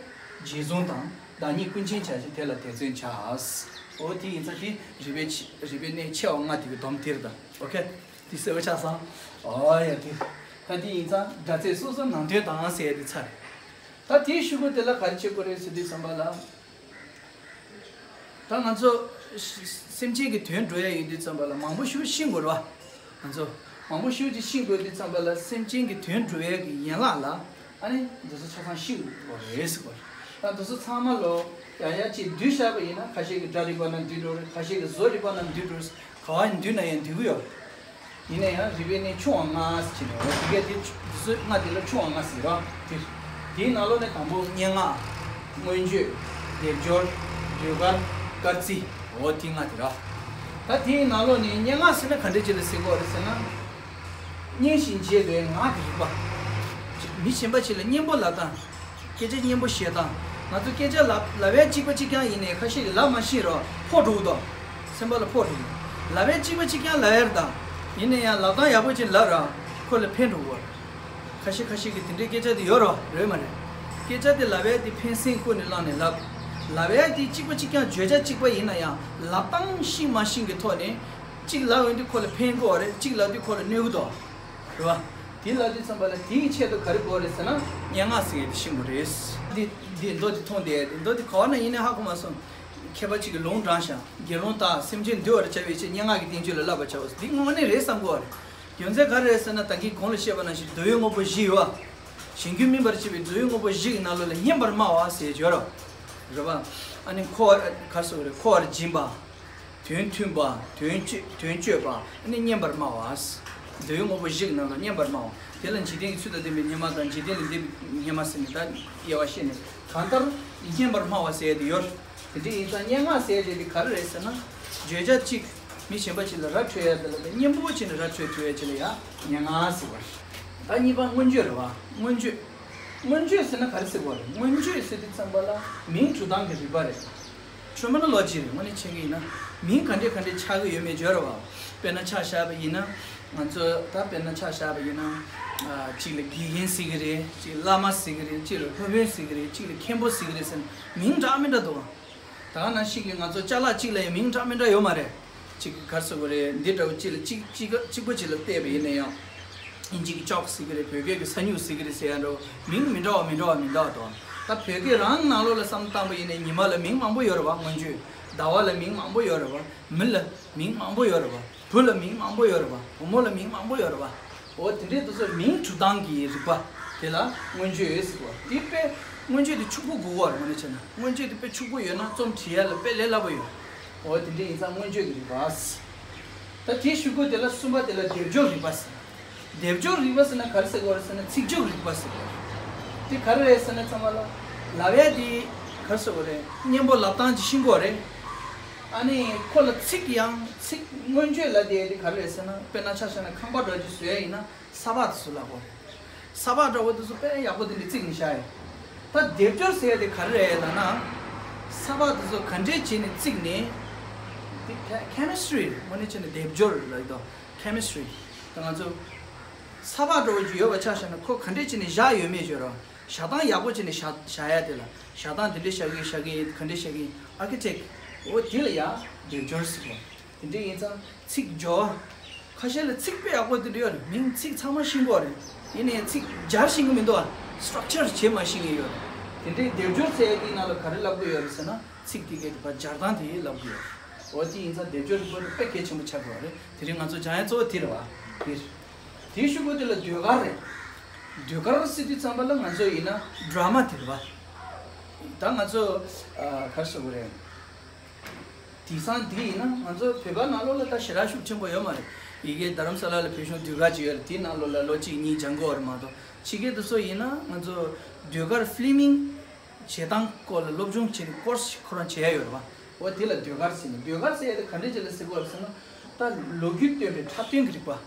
རྗེས་བཟུང་དང་། བདག་ཉིད་ཀུན་མཁྱེན་བྱ་ཕྱིར་དེ་ལ་དད་བརྩོན་བྱ། འོ་དེ་ཡིན་ཙང་དེ་རིག་པའི་ཆེ་རིག་པའི་གནས་ཆེ་བ་ལྔ་དེ་གི་སྡོམ་དེ་རེད་ད། ཨོ་ཁེ། དེ་གསལ་པོ་ཆགས་སོང་། ཨོ་ཡ་དེ། ད་དེ་ཡིན་ཙང་སྒྲ་ཚད་སོ་སོ་ནང་དོན་དང་ཟེར་ཡ་དེ་ཚར། ད་དེའི་གཞུག་གུ་དེ་ལ་ག་རེ་བྱེད་དགོས་རེད་ཟེར་དུས་ཙམ་པ་ལ། ད་ང་ཚོ་སེམས་ཅན་གྱི་དོན་འགྲོ་ཡ་ཡིན་དུས་ཙམ་པ་ལ་མང་པོ་ཞིག་ཤེས་དགོས་རེད་བ། ང་ཚོ་མང་པོ་ཞིག་ཅིག་ཤེས་དགོས་དུས་ཙམ་པ་ལ་སེམས་ཅན་གྱི་དོན་འགྲོ་ཡ་གི་ཡན་ལག་ལ་ཨ་ནི་འདི་ཚོ་ཆ་ཚང་ཤེས་དགོས་རེད་ཟེར་དགོས་རེད། ད་འདི་ཚོ་ཚང་མ་ལོ་ཡ་ཡ་ཅིག་བསྡུས་བཞག་པ་ཡིན་ན། ཁ་ཤས་ཀྱིས་སྒྲ་རིག་པ་ནང་བསྡུས་འགྲོ་རེད། ཁ་ཤས་ཀྱིས་བཟོ་རིག་པ་ནང་བསྡུས་འགྲོ་རེད། ག་བ་ཡིན་བསྡུས་ན་ཡང་བསྡུས་ཀྱི་ཡོད། ཡིན་ན་ཡང་རིག་པའི་གནས་ཆུང་བ་ལྔ་ཟེར་གྱི་ནས། འོ་དེ་གས་དེ་ཆུ་དེ་ཚོ་ལྔ་དེ་ལ་ཆུང་བ་ལྔ་ཟེར་རོ། དེ་དེའི་ནང་ལོགས་ནས་དང་པོ་སྙན་ངག་སྔོན་བརྗོད། སྡེབ་སྦྱོར། ཟློས་གར། སྐར་རྩིས། འོ་དེ་ལྔ་དེ་ར། ད་དེའི་ནང་ལོགས་ནས་སྙན་ངག་ཟེར་ན་ག་འདྲ་ཅིག་ལ་ཟེར་གྱི་ཡོད་རེད་ཟེར་ན། སྙན་ཞིང་འཇེབས་པའི་ངག་གི་རིག་པ། མི་གཞན་པ་ཞིག་ལ་སྙན་པོ་ལབ་སྟངས། སྐད་ཆ་སྙན་པོ་བཤད་སྟངས། ང་ཚོ་སྐད་ཆ་ལབ་ལབ་ཡ་གཅིག་པ་གཅིག་རྐྱང་ཡིན་ནའི་ཁ་ཤས་ཀྱིས་ལབ་མ་ཤེས་རོགས་ཕོག་འགྲོ་གི་འདུག་སེམས་པ་ལ་ཕོག་འགྲོ་གི་འདུག་ལབ་ཡ་གཅིག་པ་གཅིག་རྐྱང་ལབ་ཡ་རེད་ད། ཡིན་ན་ཡང་ལབ་སྟངས་ཡག་པོ་ཅིག་ལབ་ར་ཁོ་ལ་ཕན་འགྲོ་གི་ཡོད་རེད། ཁ་ཤས་ཁ་ཤས་ཀྱིས་དེ་འདྲའི་སྐད་ཆ་དེ་ཡོད་རོགས་རེད་མ་རེད། སྐད་ཆ་དེ་ལབ་ཡ་དེ་ཕན་སེམས་ཀུན་ནས་བསླངས་ནས་ལབ། ལབ་ཡ་དེ་གཅིག་པ་གཅིག་རྐྱང་བརྗོད་བྱ་གཅིག་པ་ཡིན་ན་ཡང་ལབ་སྟངས་ཤེས་མ་ཤེས་ཀྱི་ཐོག་ནས། གཅིག་ལབ་ཡོང་དུས་ཁོ་ལ་ཕན་གྱི་ཡོད་རེད། གཅིག་ལབ་དུས་ཁོ་ལ་གནོད་ཀྱི་འདུག་རེད་བ། དེ་ལབ་དུས་ཙམ་པ་ལ་དེའི་ཆེད་དུ་ག་རེ་དགོས་རེད་ཟེར་ན། སྙན་ངག་ཟེར་ཡས་དེ་ཤེས་དགོས་རེད། འདི་འདི་མདོ་འདི་མཐོང་བསྡད་ཡས་དེ། མདོ་འདི་ག་བ་ན་ཡིན་ནའི་ཧ་གོ་མ་སོང་། མཁས་པ་གཅིག་གིས་ལུང་དྲངས་ཤག་དགེ་སློང་དག་སེམས་ཅན་འདུལ་བར་བྱ་བའི་ཕྱིར་སྙན་ངག་གི་བསྟན་བཅོས་ལ་བསླབ་པར་བྱའོ། འདི་དངོས་གནས་རེད་བསམ་གྱི་ཡོད་རེད། རྒྱུ་མཚན་ག་རེ་རེད་ཟེར་ན། ད་གིན་གོང་ལ་བཤད་པ་ནང་བཞིན་འདོད་ཡོན་དངོས་པོ་བཞི་ཡོད་བ། གཞན་རྒྱུད་སྨིན་པར་བྱེད་པའི་འདོད་ཡོན་དངོས་པོ་བཞི་ཡི་ནང་ལོགས་ལ་སྙན་པར་སྨྲ་བ་ཟེར་ཡས་ཡོད་རེད་བ། ཨ་ནི་མཁོ་བ་ག་རེ་ཟེར་དགོས་རེད། མཁོ་བར་སྦྱིན་པ། དོན་མཐུན་པ། དོན་སྤྱོད་དོན་སྤྱོད་པ། ཨ་ནི་སྙན་པར་སྨྲ་བ། འདོད་ཡོན་དངོས་པོ་བཞི་གི་ནང་ལ་སྙན་པར་སྨྲ་བ། དེ་ལ་འཇིག་རྟེན་གྱི་ཚུལ་དང་ལྡན་པའི་སྙན་མ་དང་། འཇིག་རྟེན་ལས་འདས་པའི་སྙན་མ་ཟེར་ནས་ད་དབྱེ་བ་བཤད་ནས། གང་ལྟར་སྙན་པར་སྨྲ་བ་ཟེར་ཡས་དེ་ཡོད། དེ་འདྲ་ཡིན་ཙང་སྙན་ངག་ཟེར་ཡས་དེ་ག་རེ་རེད་ཟེར་ན། བརྗོད་བྱ་གཅིག་མི་གཞན་པ་ཅིག་ལ་ར་འཕྲོད་ཡས་དེ་ལ་ད་སྙན་པོ་བྱས་ནས་ར་འཕྲོད་ཐུབ་ཡས་ཅིག་ལ་ཡ་སྙན་ངག་ཟེར་བ་རེད། ད་གཉིས་པ་མངོན་བརྗོད་རེད་བ། མངོན་བརྗོད། མངོན་བརྗོད་ཟེར་ན་ག་རེ་ཟེར་དགོས་རེད། མངོན་བརྗོད་ཟེར་དུས་ཙམ་པ་ལ་མིང་གྲུབ་སྟངས་ཀྱི་རིག་པ་རེད། ཊར་མི་ནོ་ལོ་ཇི་རེད། དངོས་གནས་བྱེད་ཀྱི་ཡིན་ན། མིང་ག་འདྲས་ག་འདྲས་ཆགས་ཀྱི་ཡོད་མེད་བརྗོད་རེད་བ། དཔེར་ན་ཆ་བཞག་པ་ཡིན་ན། ང་ཚོ་ད་དཔེར་ན་ཆ་བཞག་པ་ཡིན་ན། ཨ་གཅིག་ལ་དགེ་རྒན་ཟེར་གྱི་རེད། གཅིག་བླ་མ་ཟེར་གྱི་རེད། གཅིག་ལ་སློབ་དཔོན་ཟེར་གྱི་རེད། གཅིག་ལ་མཁན་པོ་ཟེར་གྱི་རེད་ཟེར་ན་མིང་འདྲ་མི་འདྲ་འདུག་བ། ད་ག་ནང་བཞིན་གྱི་ང་ཚོ་ཅ་ལག་གཅིག་ལ་ཡང་མིང་འདྲ་མི་འདྲ་ཡོད་མ་རེད། གཅིག་ག་རེ་ཟེར་དགོས་རེད། འདི་འདྲ་བོ་གཅིག་ལ་གཅིག་གཅིག་གཅིག་པ་གཅིག་ལ་བལྟས་པ་ཡིན་ན་ཡང་། དབྱིན་ཇི་གི་ཅོག་ཟེར་གྱི་རེད། བོད་སྐད་ཀྱི་ས་སྨྱུག་ཟེར་གྱི་རེད་ཟེར་ཡ་འདྲ་བོ་མིང་མི་འདྲ་བ་མི་འདྲ་བ་མི་འདྲ་བ་འདུག་ད་བོད་སྐད་རང་ནང་ལོགས་ལ་བསམ་བཏང་པ་ཡིན་ན་ཉི་མ་ལ་མིང་མང་པོ་ཡོད་རེད་བ། སྔོན་བརྗོད། ཟླ་བ་ལ་མིང་མང་པོ་ཡོད་རེད་བ། མི་ལ་མིང་མང་པོ་ཡོད་རེད་བ། བུ་ལ་མིང་མང་པོ་ཡོད་རེད་བ། བུ་མོ་ལ་མིང་མང་པོ་ཡོད་རེད་བ། འོ་དེ་འདྲའི་དེ་ཚོ་མིང་གྲུབ་སྟངས་ཀྱི་རིག་པ་དེ་ལ་མངོན་བརྗོད་ཟེར་བ། དེ་དཔེ་མངོན་བརྗོད་དེ་ཕྱུག་པོ་དགོས་པ་རེད། དངོས་གནས་བྱས་ན་མངོན་བརྗོད་དེ་དཔེ་ཕྱུག་པོ་ཡོད་ན་རྩོམ་བྲིས་ཡ་ལ་དཔེ་ལས་སླ་པོ་ཡོད། འོ་དེ་འདྲ་ཡིན་ཙང་མངོན་བརྗོད་ཀྱི་རིག་པ། ད་དེའི་གཞུག་གུ་དེ་ལ་གསུམ་པ་དེ་ལ་སྡེབ་སྦྱོར་རིག་པ་ཟེར། སྡེབ་སྦྱོར་རིག་པ་ཟེར་ན་ག་རེ་ཟེར་དགོས་རེད་ཟེར་ན་ཚིག་སྦྱོར་རིག་པ་ཟེར་དགོས་རེད། དེ་ག་རེ་རེད་ཟེར་ན་ཚང་མ་ལ་ལབ་ཡ་དེ་ག་རེ་ཟེར་དགོས་རེད། སྙན་པོ་ལབ་སྟངས་ཅིག་ཤེས་དགོས་རེད། ཨ་ནི་ཁོ་ལ་ཚིག་ཡང་ཚིག་མངོན་བརྗོད་ལབ་དེ་དེ་ག་རེ་རེད་ཟེར་ན། དཔེར་ན་ཆ་བཞག་ན་ཁང་པ་འདྲ་ཅིག་བཟོ་ཡ་ཡིན་ན། ས་ཕག་དེ་ཚོ་ལབ་དགོས་རེད། ས་ཕག་འདྲ་བོ་དེ་ཚོ་དཔེ་ཡག་པོ་དེ་འདྲ་བརྩིགས་ནས་བཞག་ཡོད། ད་སྡེབ་སྦྱོར་ཟེར་ཡ་དེ་ག་རེ་རེད་ལབ་ན། ས་ཕག་དེ་ཚོ་ག་འདྲས་བྱས་ནས་བརྩིགས་ནས། དེ་ཁེ་མི་སི་ཊི་རི་རེད། དངོས་གནས་བྱས་ན་སྡེབ་སྦྱོར་ལབ་ཀྱི་འདུག་ཁེ་མི་སི་ཊི་རི། ད་ང་ཚོ་ས་ཕག་འདྲ་བོ་ཅིག་ཡོད་པ་ཆ་བཞག་ན་ཁོ་ག་འདྲས་བྱས་ནས་བཞག་ཡོད་མེད་བརྗོད་རོགས། བཞག་སྟངས་ཡག་པོ་བྱས་ནས་བཞག་བཞག་ཡ་དེ་ལ་བཞག་སྟངས་དེ་འདྲས་བཞག་གི་བཞག་གི་ཡིན། ག་འདྲས་བཞག་གི་ཡིན། ཨར་ཀི་ཊེག་འོ་དེ་ལ་ཡ་སྡེབ་སྦྱོར་ཟེར་གོ། དེ་འདྲས་ཡིན་ཙང་ཚིག་སྦྱོར། ཁ་ཤས་ལ་ཚིག་དཔེ་ཡག་པོ་དེ་འདྲ་ཡོད་རེད། མིང་ཚིག་ཚང་མ་ཤེས་ཀྱི་ཡོད་རེད། ཡིན་ནའི་ཚིག་སྦྱར་ཤེས་ཀྱི་མི་འདུག་ཨ། སི་ཊག་ཅར་བྱེད་མ་ཤེས་མཁན་ཡོད་རེད། དེ་འདྲའི་སྡེབ་སྦྱོར་ཟེར་ཡ་དེའི་ནང་ལ་ག་རེ་ལབ་ཀྱི་ཡོད་རེད་ཟེར་ན། ཚིག་དེ་གའི་རིག་པ་སྦྱར་སྟངས་དེ་ལབ་ཀྱི་ཡོད་རེད། འོ་དེ་ཡིན་ཙང་སྡེབ་སྦྱོར་རིག་པ་དེ་དཔེ་གལ་ཆེན་པོ་ཆགས་ཀྱི་ཡོད་རེད། དེ་རིང་ང་ཚོ་སྦྱང་ཡ་གཙོ་བོ་དེ་རེད་བ། དེ་རེད། དེའི་གཞུག་གུ་དེ་ལ་ཟློས་གར་རེད། ཟློས་གར་ཟེར་དུས་ཙམ་པ་ལ་ང་ཚོ་ཡིན་ན་ཌ་ར་མ་དེ་རེད་བ། ད་ང་ཚོ་ཨ་ག་རེ་ཟེར་དགོས་རེད། དེང་སང་འདི་ཡིན་ན་ང་ཚོ་བོད་པ་ནང་ལོགས་ལ་ད་ཞེ་དྲག་ཤུགས་ཆེན་པོ་ཡོད་མ་རེད། ཡ་གི་རྡ་རམ་ས་ལ་ལ་བོད་གཞུང་ཟློས་གར་ཅིག་ཡོད་རེད། དེའི་ནང་ལོགས་ལ་ལོ་གཅིག་གཉིས་སྦྱང་དགོས་རེད་མ་གཏོགས། ཕྱི་རྒྱལ་དེ་ཚོ་ཡིན་ན་ང་ཚོ་ཟློས་གར་ཕི་ལི་མིང་བྱེད་སྟངས་སྐོར་ལ་སློབ་སྦྱོང་བྱེད་ཀྱི་ཀོར་སི་ཁོ་རང་བྱེད་ཡ་ཡོད་རེད་བ། འོ་དེ་ལ་ཟློས་གར་ཟེར་ནས། ཟློས་གར་ཟེར་ཡ་དེ་ག་འདྲས་ཅིག་ལ་ཟེར་དགོས་རེད་ཟེར་ན། ད་ལོ་རྒྱུས་སྟོན་པའི་འཁྲབ་སྟོན་གྱི་རིག་པ།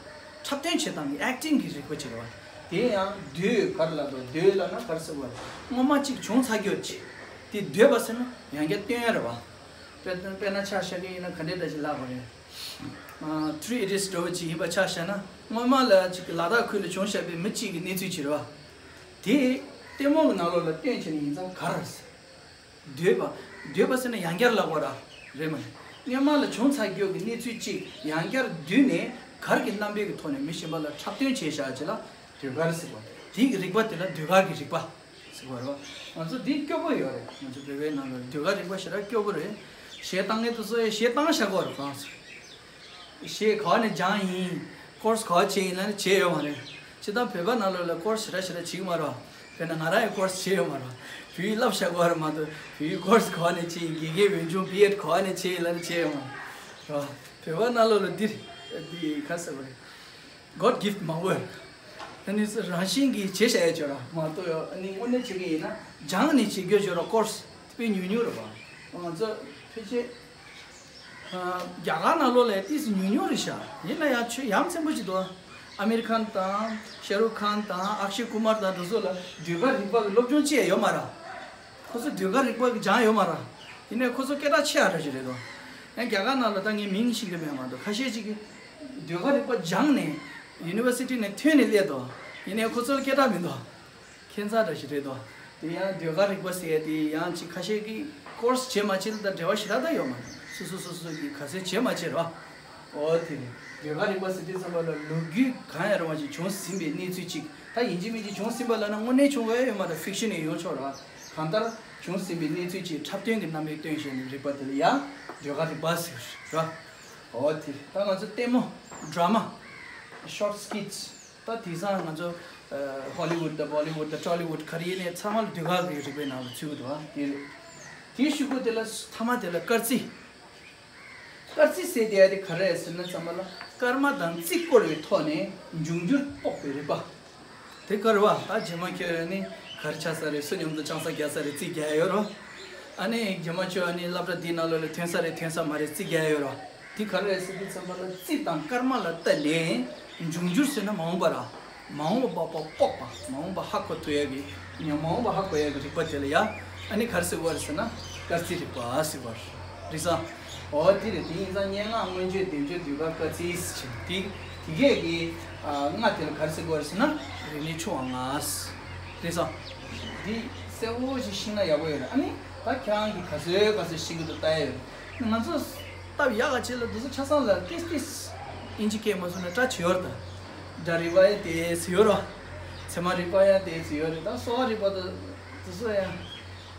འཁྲབ་སྟོན་བྱེད་སྟངས་ཀྱི་ཨེག་ཊིང་གི་རིག་པ་ཅིག་རེད་བ། དེ་ཡང་ཟློས་གར་ལ་འགྲོ། ཟློས་ལབ་ན་ག་རེ་ཟེར་དགོས་རེད། སྔོན་མ་གཅིག་བྱུང་ཚར་རྒྱུ་ཅིག་དེ་ཟློས་པ་ཟེར་ན་ཡང་བསྐྱར་སྟོན་ཡ་རེད་བ། དཔེར་ན་དཔེར་ན་ཆ་བཞག་གི་ཡིན་ན་ག་འདྲས་འདྲ་ཞིག་ལབ་དགོས་རེད། ཨ། ཐི་རི་ཨི་ཌིས་འདྲ་བོ་ཅིག་ཡིན་པ་ཆ་བཞག་ན། སྔོན་མ་ལ་ཅིག་ལ་དྭགས་ཁུལ་ལ་བྱུང་བཞག་པའི་མི་གཅིག་གི་གནས་ཚུལ་ཅིག་རེད་བ། དེ་ལྟད་མོ་གི་ནང་ལོགས་ལ་སྟོན་བྱས་ནས་ཡིན་ཙང་གར་ཟེར། ཟློས་པ། ཟློས་པ་ཟེར་ན་ཡང་བསྐྱར་ལབ་དགོས་ར། རེད་མ་རེད། སྔོན་མ་ལ་བྱུང་ཚར་རྒྱུ་གི་གནས་ཚུལ་གཅིག་ཡང་བསྐྱར་བསྡུས་ནས་གར་གྱི་རྣམ་པའི་གི་ཐོག་ནས་མི་གཞན་པ་ལ་འཁྲབ་སྟོན་བྱས་བཞག་ཅིག་ལ་ཟློས་གར་ཟེར་བ། དེ་གི་རིག་པ་དེ་ལ་ཟློས་གར་གྱི་རིག་པ་ཟེར་བ་རེད་བ། ང་ཚོ་འདི་སྐྱོ་པོ་ཡོད་རེད། ང་ཚོ་བོད་པའི་ནང་ལ་ཟློས་གར་རིག་པ་ཞེ་དྲག་སྐྱོ་པོ་རེད། གཞས་བཏང་མཁན་དེ་ཚོ་ཡང་གཞས་བཏང་བཞག་གི་ཡོད་རེད་གང་སོང་། གཞས་ག་བ་ནས་སྦྱངས་ཡིན། ཀོར་སི་ག་བ་བྱས་ཡིན་ལབ་ནས་བྱས་ཡོད་མ་རེད། སྤྱིར་བཏང་བོད་པ་ནང་ལོགས་ལ་ཀོར་སི་ཞེ་དྲག་ཞེ་དྲག་བྱེད་ཀྱི་མ་རེད་བ། དཔེར་ན་ང་རང་ཡང་ཀོར་སི་བྱས་ཡོད་མ་རེད་བ། བོད་ཡིག་བསླབ་བཞག་གི་ཡོད་རེད་མ་གཏོགས། བོད་ཡིག་ཀོར་སི་ག་བ་ནས་བྱས་ཡིན། དགེ་རྒན་འོས་སྦྱོང་བི་ཨེཌ་ག་བ་ནས་བྱས་ཡིན་ལབ་ནས་བྱས་ཡོད་མ་རེད་བ། བོད་པ་ནང་ལོགས་ལ་འདི་འདི་ག་ཟེར་བ་རེད། God gift མ་འོས། ཨ་ནི་རང་བཞིན་གྱིས་བྱས་བཞག་ཡ་ཅིག་ཡོད་རེད་མ་གཏོགས། ཨ་ནི་དངོས་གནས་བྱེད་ཀྱི་ཡིན་ན་སྦྱངས་ནས་བྱེད་རྒྱུ་ཅིག་ཡོད་རེད། ཀོར་སི་དཔེ་ཉུང་ཉུང་རེད་བ། ང་ཚོ་ཕལ་ཆེར་ཨ་རྒྱ་གར་ནང་ལོགས་ལ་ཏོག་ཙམ་ཉུང་ཉུང་རེད་ཤག་ཡིན་ན་ཡང་ཆོས་ཡ་མཚན་པོ་ཞིག་འདུག་ཨ་མེ་རི་ཁན་དང་ཤ་རུག་ཁན་དང་ཨག་ཤེ་ཀུ་མར་དང་དེ་ཚོ་ལ་ཟློས་གར་རིག་པ་གི་སློབ་སྦྱོང་བྱས་ཡོད་མ་རེད། ཁོ་ཚོ་ཟློས་གར་རིག་པ་གི་སྦྱངས་ཡོད་མ་རེད། ཡིན་ནའི་ཁོ་ཚོ་སྐད་གྲགས་ཆེ་བ་འདྲ་ཞིག་རེད་དོ། ཡང་རྒྱ་གར་ནང་ལ་ད་ངས་མིང་ཤེས་ཀྱི་མེད་མ་གཏོགས། ཁ་ཤས་ཅིག་གིས་ཟློས་གར་རིག་པ་སྦྱངས་ནས་ཡུ་ནི་ཝར་སི་ཊི་ནས་ཐོན་ནས་སླེབས་དོ། ཡིན་ནའི་ཁོ་ཚོ་ལ་སྐད་གྲགས་མི་འདུག་ཁྱད་མཚར་འདྲ་ཞིག་རེད་དོ། དེ་ཡང་ཟློས་གར་རིག་པ་ཟེར་ཡ་དེ་ཡང་ཅིག་ཁ་ཤས་ཀྱིས་ཀོར་སི་བྱས་མ་བྱས་ལ་ད་འབྲེལ་བ་ཞེ་དྲག་ད་ཡོད་མ་རེད། སོ་སོ་སོ་སོ་གིས་ག་ཚོད་བྱས་མ་བྱས་རེད་བ། འོ་དེ་རེད། ཟློས་གར་རིག་པ་ཟེར་དུས་ཙམ་པ་ལ་ལོ་རྒྱུས་གང་ཡང་རུང་བ་ཞིག་བྱུང་ཟིན་པའི་གནས་ཚུལ་ཅིག་ད་ཡིན་གཅིག་མིན་གཅིག་བྱུང་ཟིན་པ་ལབ་ན་དངོས་གནས་བྱུང་བ་ཡོད་མ་རེད། ཕིག་ཤན་ནས་ཡོང་ཆོག་རེད་བ། གང་ལྟར་བྱུང་ཟིན་པའི་གནས་ཚུལ་ཅིག་འཁྲབ་སྟོན་གྱི་རྣམ་པའི་སྟོན་བྱས་ནས་རིག་པ་དེ་ལ་ཡང་ཟློས་གར་རིག་པ་ཟེར་རེད་བ། འོ་དེ་རེད། ད་ང་ཚོ་ལྟད་མོ། ཌ་ར་མ། ཤོར་ཊི་སི་ཀིཊ་སི། ད་དེང་སང་ང་ཚོ་ཨ་ཧོ་ལི་ཝུཌ་དང་བོ་ལི་ཝུཌ་དང་ཊོ་ལི་ཝུཌ་ག་རེ་ཡིན་ནའི་ཚང་མ་ལ་ཟློས་གར་གྱི་རིག་པའི་ནང་ལ་ཚུད་ཀྱི་འདུག་བ། དེ་རེད། དེའི་གཞུག་གུ་དེ་ལ་མཐའ་མ་དེ་ལ་སྐར་རྩིས། སྐར་རྩིས་ཟེར་དེ་ཡ་དེ་ག་རེ་རེད་ཟེར་ན་ཚང་མ་ལ་སྐར་མ་དང་རྩིས་སྐོར་བའི་ཐོག་ནས་འབྱུང་འགྱུར་དཔོག་པའི་རིག་པ། དེ་ག་རེ་བ། ད་རྗེས་མ་ཁྱོད་ནི་ག་རེ་ཆགས་ས་རེད། སུ་མཉམ་དུ་ཆང་ས་རྒྱག་ས་རེད། རྩིས་རྒྱག་ཡ་ཡོད་རོ། ཨ་ནི་རྗེས་མ་ཁྱོད་ཨ་ནི་སློབ་གྲྭ་འདིའི་ནང་ལོགས་ལ་ཐོན་ས་རེད། ཐོན་ས་མ་རེད། རྩིས་རྒྱག་ཡ་ཡོད་རོ། དེ་ག་རེ་རེད་ཟེར་དུས་ཙམ་པ་ལ་རྩིས་དང་སྐར་མ་ལ་བལྟས་ནས་འབྱུང་འགྱུར་ཟེར་ན་མ་འོངས་པ་ར། མ་འོངས་པ་དཔོག་པ། མ་འོངས་པ་ཧ་གོ་ཐུབ་ཡ་གི། མ་འོངས་པ་ཧ་གོ་ཡ་གི་རིག་པ་དེ་ལ་ཡ། ཨ་ནི་ག་རེ་ཟེར་བ་རེད་ཟེར་ན་སྐར་རྩིས་རིག་པ་ཟེར་བ་རེད། རེད་སོང་། འོ་དེ་རེད། དེ་ཡིན་ཙང་སྙན་ངག་མངོན་བརྗོད་སྡེབ་སྦྱོར་ཟློས་གར་སྐར་རྩིས་ཟེར་དེ། དེ་གས་ཀྱི་ཨ་ལྔ་དེ་ལ་ག་རེ་ཟེར་དགོས་རེད་ཟེར་ན་རིག་གནས་ཆུང་བ་ལྔ། རེད་སོང་། འདི་གསལ་བོ་ཞིག་ཤེས་ན་ཡག་པོ་ཡོད་རེད། ཨ་ནི་ད་ཁྱེད་རང་གིས་ག་ཚོད་ག་ཚོད་ཤེས་ཀྱི་འདུག་ལྟ་ཡ་ཡོད་རེད། ང་ཚོ་སྟབས་ཡག་ག་བྱེད་ལ་འདི་ཚོ་ཆ་ཚང་ལ་ཏིས་ཏིས་ཨིན་ཇི་སྐད་མ་གསུངས་ན་སྐྲག་བྱེད་ཡོད་རེད། ད་སྒྲ་རིག་པ་ཡ་དེ་ཟེར་ཡོད་རེད། ཚད་མ་རིག་པ་ཡ་དེ་ཟེར་ཡོད་རེད། ད་གསོ་བ་རིག་པ་དང་འདི་ཚོ་ཡ།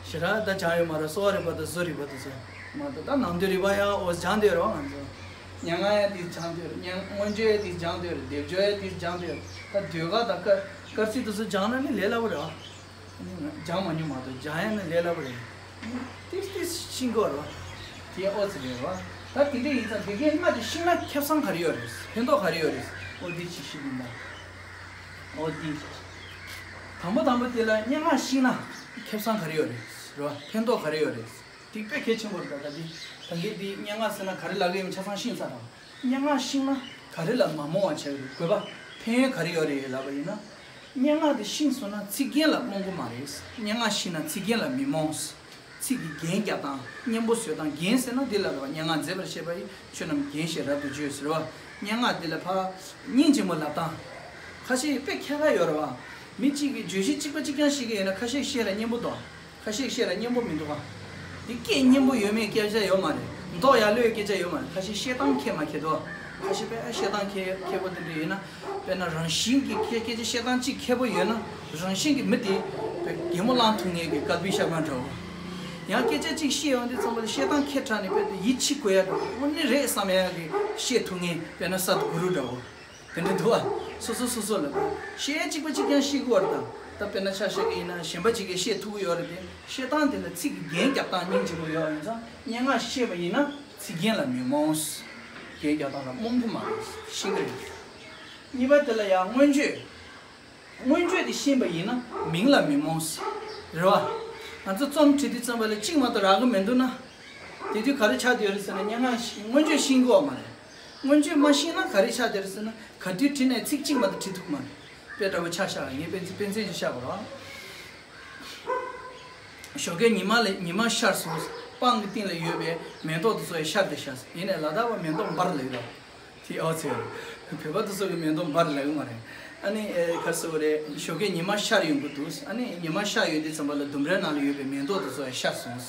ཞེ་དྲག་ད་སྦྱངས་ཡོད་མ་རེད། གསོ་བ་རིག་པ་དང་བཟོ་རིག་པ་དེ་ཚོ། མ་གཏོགས་ད་ནང་དོན་རིག་པ་ཡང་འོ་སྦྱངས་བསྡད་ཡོད་རེད་བ་ང་ཚོ། སྙན་ངག་ཡང་དེ་སྦྱངས་བསྡད་ཡོད་རེད། སྙན་མངོན་བརྗོད་ཡང་དེ་སྦྱངས་བསྡད་ཡོད་རེད། སྡེབ་སྦྱོར་ཡང་དེ་སྦྱངས་བསྡད་ཡོད་རེད། ད་ཟློས་གར་དང་སྐར་སྐར་རྩིས་དེ་ཚོ་སྦྱངས་ན་ནི་ལས་སླ་པོ་རེད་བ། སྦྱངས་མ་མྱོང་མ་གཏོགས་སྦྱངས་ཡ་ནི་ལས་སླ་པོ་རེད། ཏིས་ཏིས་ཤེས་དགོས་རེད་བ། དེ་ཨོ་ཙི་རེད་བ། ད་དེ་འདྲ་ཡིན་ཙང་དེ་གའི་ལྔ་དེ་ཤེས་ན་ཁེ་བཟང་ག་རེ་ཡོད་རེད། ཕན་ཐོགས་ག་རེ་ཡོད་རེད། ཨོ་དེ་ཅིག་ཤེས་ཡིན་ད། ཨོ་དེ། དང་པོ་དང་པོ་དེ་ལ་སྙན་ངག་ཤེས་ན་ཁེ་བཟང་ག་རེ་ཡོད་རེད། རེད་བ། ཕན་ཐོགས་ག་རེ་ཡོད་རེད། དེ་དཔེ་གལ་ཆེན་པོ་རེད། ད་ད་དེ་ད་གིན་དེ་སྙན་ངག་ཟེར་ན་ག་རེ་ལབ་ཀྱི་ཡོད་མེད་ཆ་ཚང་ཤེས་ཚར་དང་། སྙན་ངག་ཤེས་ན་ག་རེ་ལ་མ་རྨོངས་པ་བྱས་རེད། དགོས་པ་ཕན་ཡོན་ག་རེ་ཡོད་རེད་ལབ་པ་ཡིན་ན། སྙན་ངག་དེ་ཤེས་སོང་ན་ཚིག་རྒྱན་ལ་རྨོངས་ཀྱི་མ་རེད། སྙན་ངག་ཤེས་ན་ཚིག་རྒྱན་ལ་མི་རྨོངས། ཚིག་གི་རྒྱན་རྒྱག་སྟངས། སྙན་པོ་བཟོ་སྟངས། རྒྱན་ཟེར་ན་འདི་ལ་རེད་བ། སྙན་ངག་མཛེས་པར་བཤད་པ་ཡི། ཆོས་རྣམས་རྒྱན་ཞེས་རབ་ཏུ་བརྗོད་ཟེར་བ། སྙན་ངག་འདི་ལ་ཕར་སྙིང་རྗེ་མོ་ལབ་སྟངས། ཁ་ཤས་དཔེ་ཁྱད་པར་ཡོད་རེད་བ། མི་གཅིག་གིས་བརྗོད་གཞི་གཅིག་པ་གཅིག་རྐྱང་བཤད་ཀྱི་ཡོད་ན་ཁ་ཤས་བཤད་ལ་སྙན་པོ་འདུག་ཁ་ཤས་བཤད་ལ་སྙན་པོ་མི་འདུག་བ། འདི་སྐད་སྙན་པོ་ཡོད་མེད་སྐད་ཆ་ཡོད་མ་རེད། མདོག་ཡག་ལོས་སྐད་ཆ་ཡོད་མ་རེད། ཁ་ཤས་བཤད་སྟངས་ཁྱད་མ་ཁྱད་འདུག་ཁ་ཤས་པས་ཨ་བཤད་སྟངས་མཁས་མཁས་པོ་དེ་འདྲ་ཡིན་ན། དཔེར་ན་རང་བཞིན་གྱི་སྐད་སྐད་ཆ་བཤད་སྟངས་གཅིག་མཁས་པོ་ཡོད་ན། རང་བཞིན་གྱི་མི་དེ་དཔེ་གད་མོ་བླངས་ཐུབ་མཁན་གྱི་ཀལ་བི་ཤར་མ་འདྲ་བོ། ཡང་སྐད་ཆ་གཅིག་བཤད་ཡོང་དུས་ཙམ་པ་ལ་བཤད་སྟངས་མཁས་དྲགས་ནས་དཔེ་དེ་ཡིད་ཆེས་དགོས་ཡ་འདྲ་བོ། དངོས་གནས་རེད་བསམ་ཡ་གི་བཤད་ཐུབ་མཁན། དཔེར་ན་སད་གུ་རུ་འདྲ་བོ། དེ་འདྲ་འདུག་ཨ། སོ་སོ་སོ་སོ་ལ་བཤད་ཡ་གཅིག་པ་གཅིག་རྐྱང་བཤད་དགོས་པ་རེད་དང་། ད་དཔེར་ན་ཆ་བཞག་གི་ཡིན་ན་གཞན་པ་གཅིག་གིས་བཤད་ཐུབ་ཀྱི་ཡོད་རེད་དེ། བཤད་སྟངས་དེ་ལ་ཚིག་གི་རྒྱན་རྒྱབ་སྟངས་སྙིང་རྗེ་པོ་ཡོད་ཡིན་ཙང་། སྙན་ངག་བཤད་པ་ཡིན་ན་ཚིག་རྒྱན་ལ་མི་རྨོངས། རྒྱན་རྒྱག་སྟངས་ལ་རྨོངས་གི་མ་རེད། ཤེས་ཀྱི་རེད། གཉིས་པ་དེ་ལ་ཡང་མངོན་བརྗོད། མངོན་བརྗོད་དེ་ཤེས་པ་ཡིན་ན་མིང་ལ་མི་རྨོངས། རེད་བ། ང་ཚོ་རྩོམ་བྲིས་དུས་ཙམ་པ་ལ་གཅིག་མ་གཏོགས་རག་གི་མི་འདུག་ན། དེ་དུས་ག་རེ་ཆགས་བསྡད་ཡོད་རེད་ཟེར་ན། སྙན་ངག་ཤེས། མངོན་བརྗོད་ཤེས་ཀྱི་ཡོད་མ་རེད། མངོན་བརྗོད་མ་ཤེས་ན་ག་རེ་ཆགས་བསྡད་རེད་ཟེར་ན། ག་དུས་བྲིས་ནའི་ཚིག་གཅིག་མ་གཏོགས་བྲིས་ཐུབ་ཀྱི་མ་རེད། དཔེ་འདྲ་བོ་ཆ་བཞག་ངས་དཔེ་དཔེ་མཚོན་ཅིག་བཞག་པ་རེད། ཞོགས་ཀས་ཉི་མ་ལ་ཉི་མ་ཤར་སོང་། སྤང་གི་སྟེང་ལ་ཡོད་པའི་མེ་ཏོག་དེ་ཚོ་ཡང་ཤར་ཏེ་ཤར་སོང་། ཡིན་ནའི་ལ་དྭགས་པ་མེ་ཏོག་འབར་ལབ་ཀྱི་རེད། དེ་ཨོ་ཙི། བོད་པ་དེ་ཚོ་གི་མེ་ཏོག་འབར་ལབ་ཀྱི་མ་རེད། ཨ་ནི་ཨེ་ག་རེ་ཟེར་དགོས་རེད། ཞོགས་ཀས་ཉི་མ་ཤར་ཡོང་གི་འདུག་ཨ་ནི་ཉི་མ་ཤར་ཡོང་དུས་ཙམ་པ་ལ་ལྡུམ་རའི་ནང་ལ་ཡོད་པའི་མེ་ཏོག་དེ་ཚོ་ཡང་ཤར་སོང་།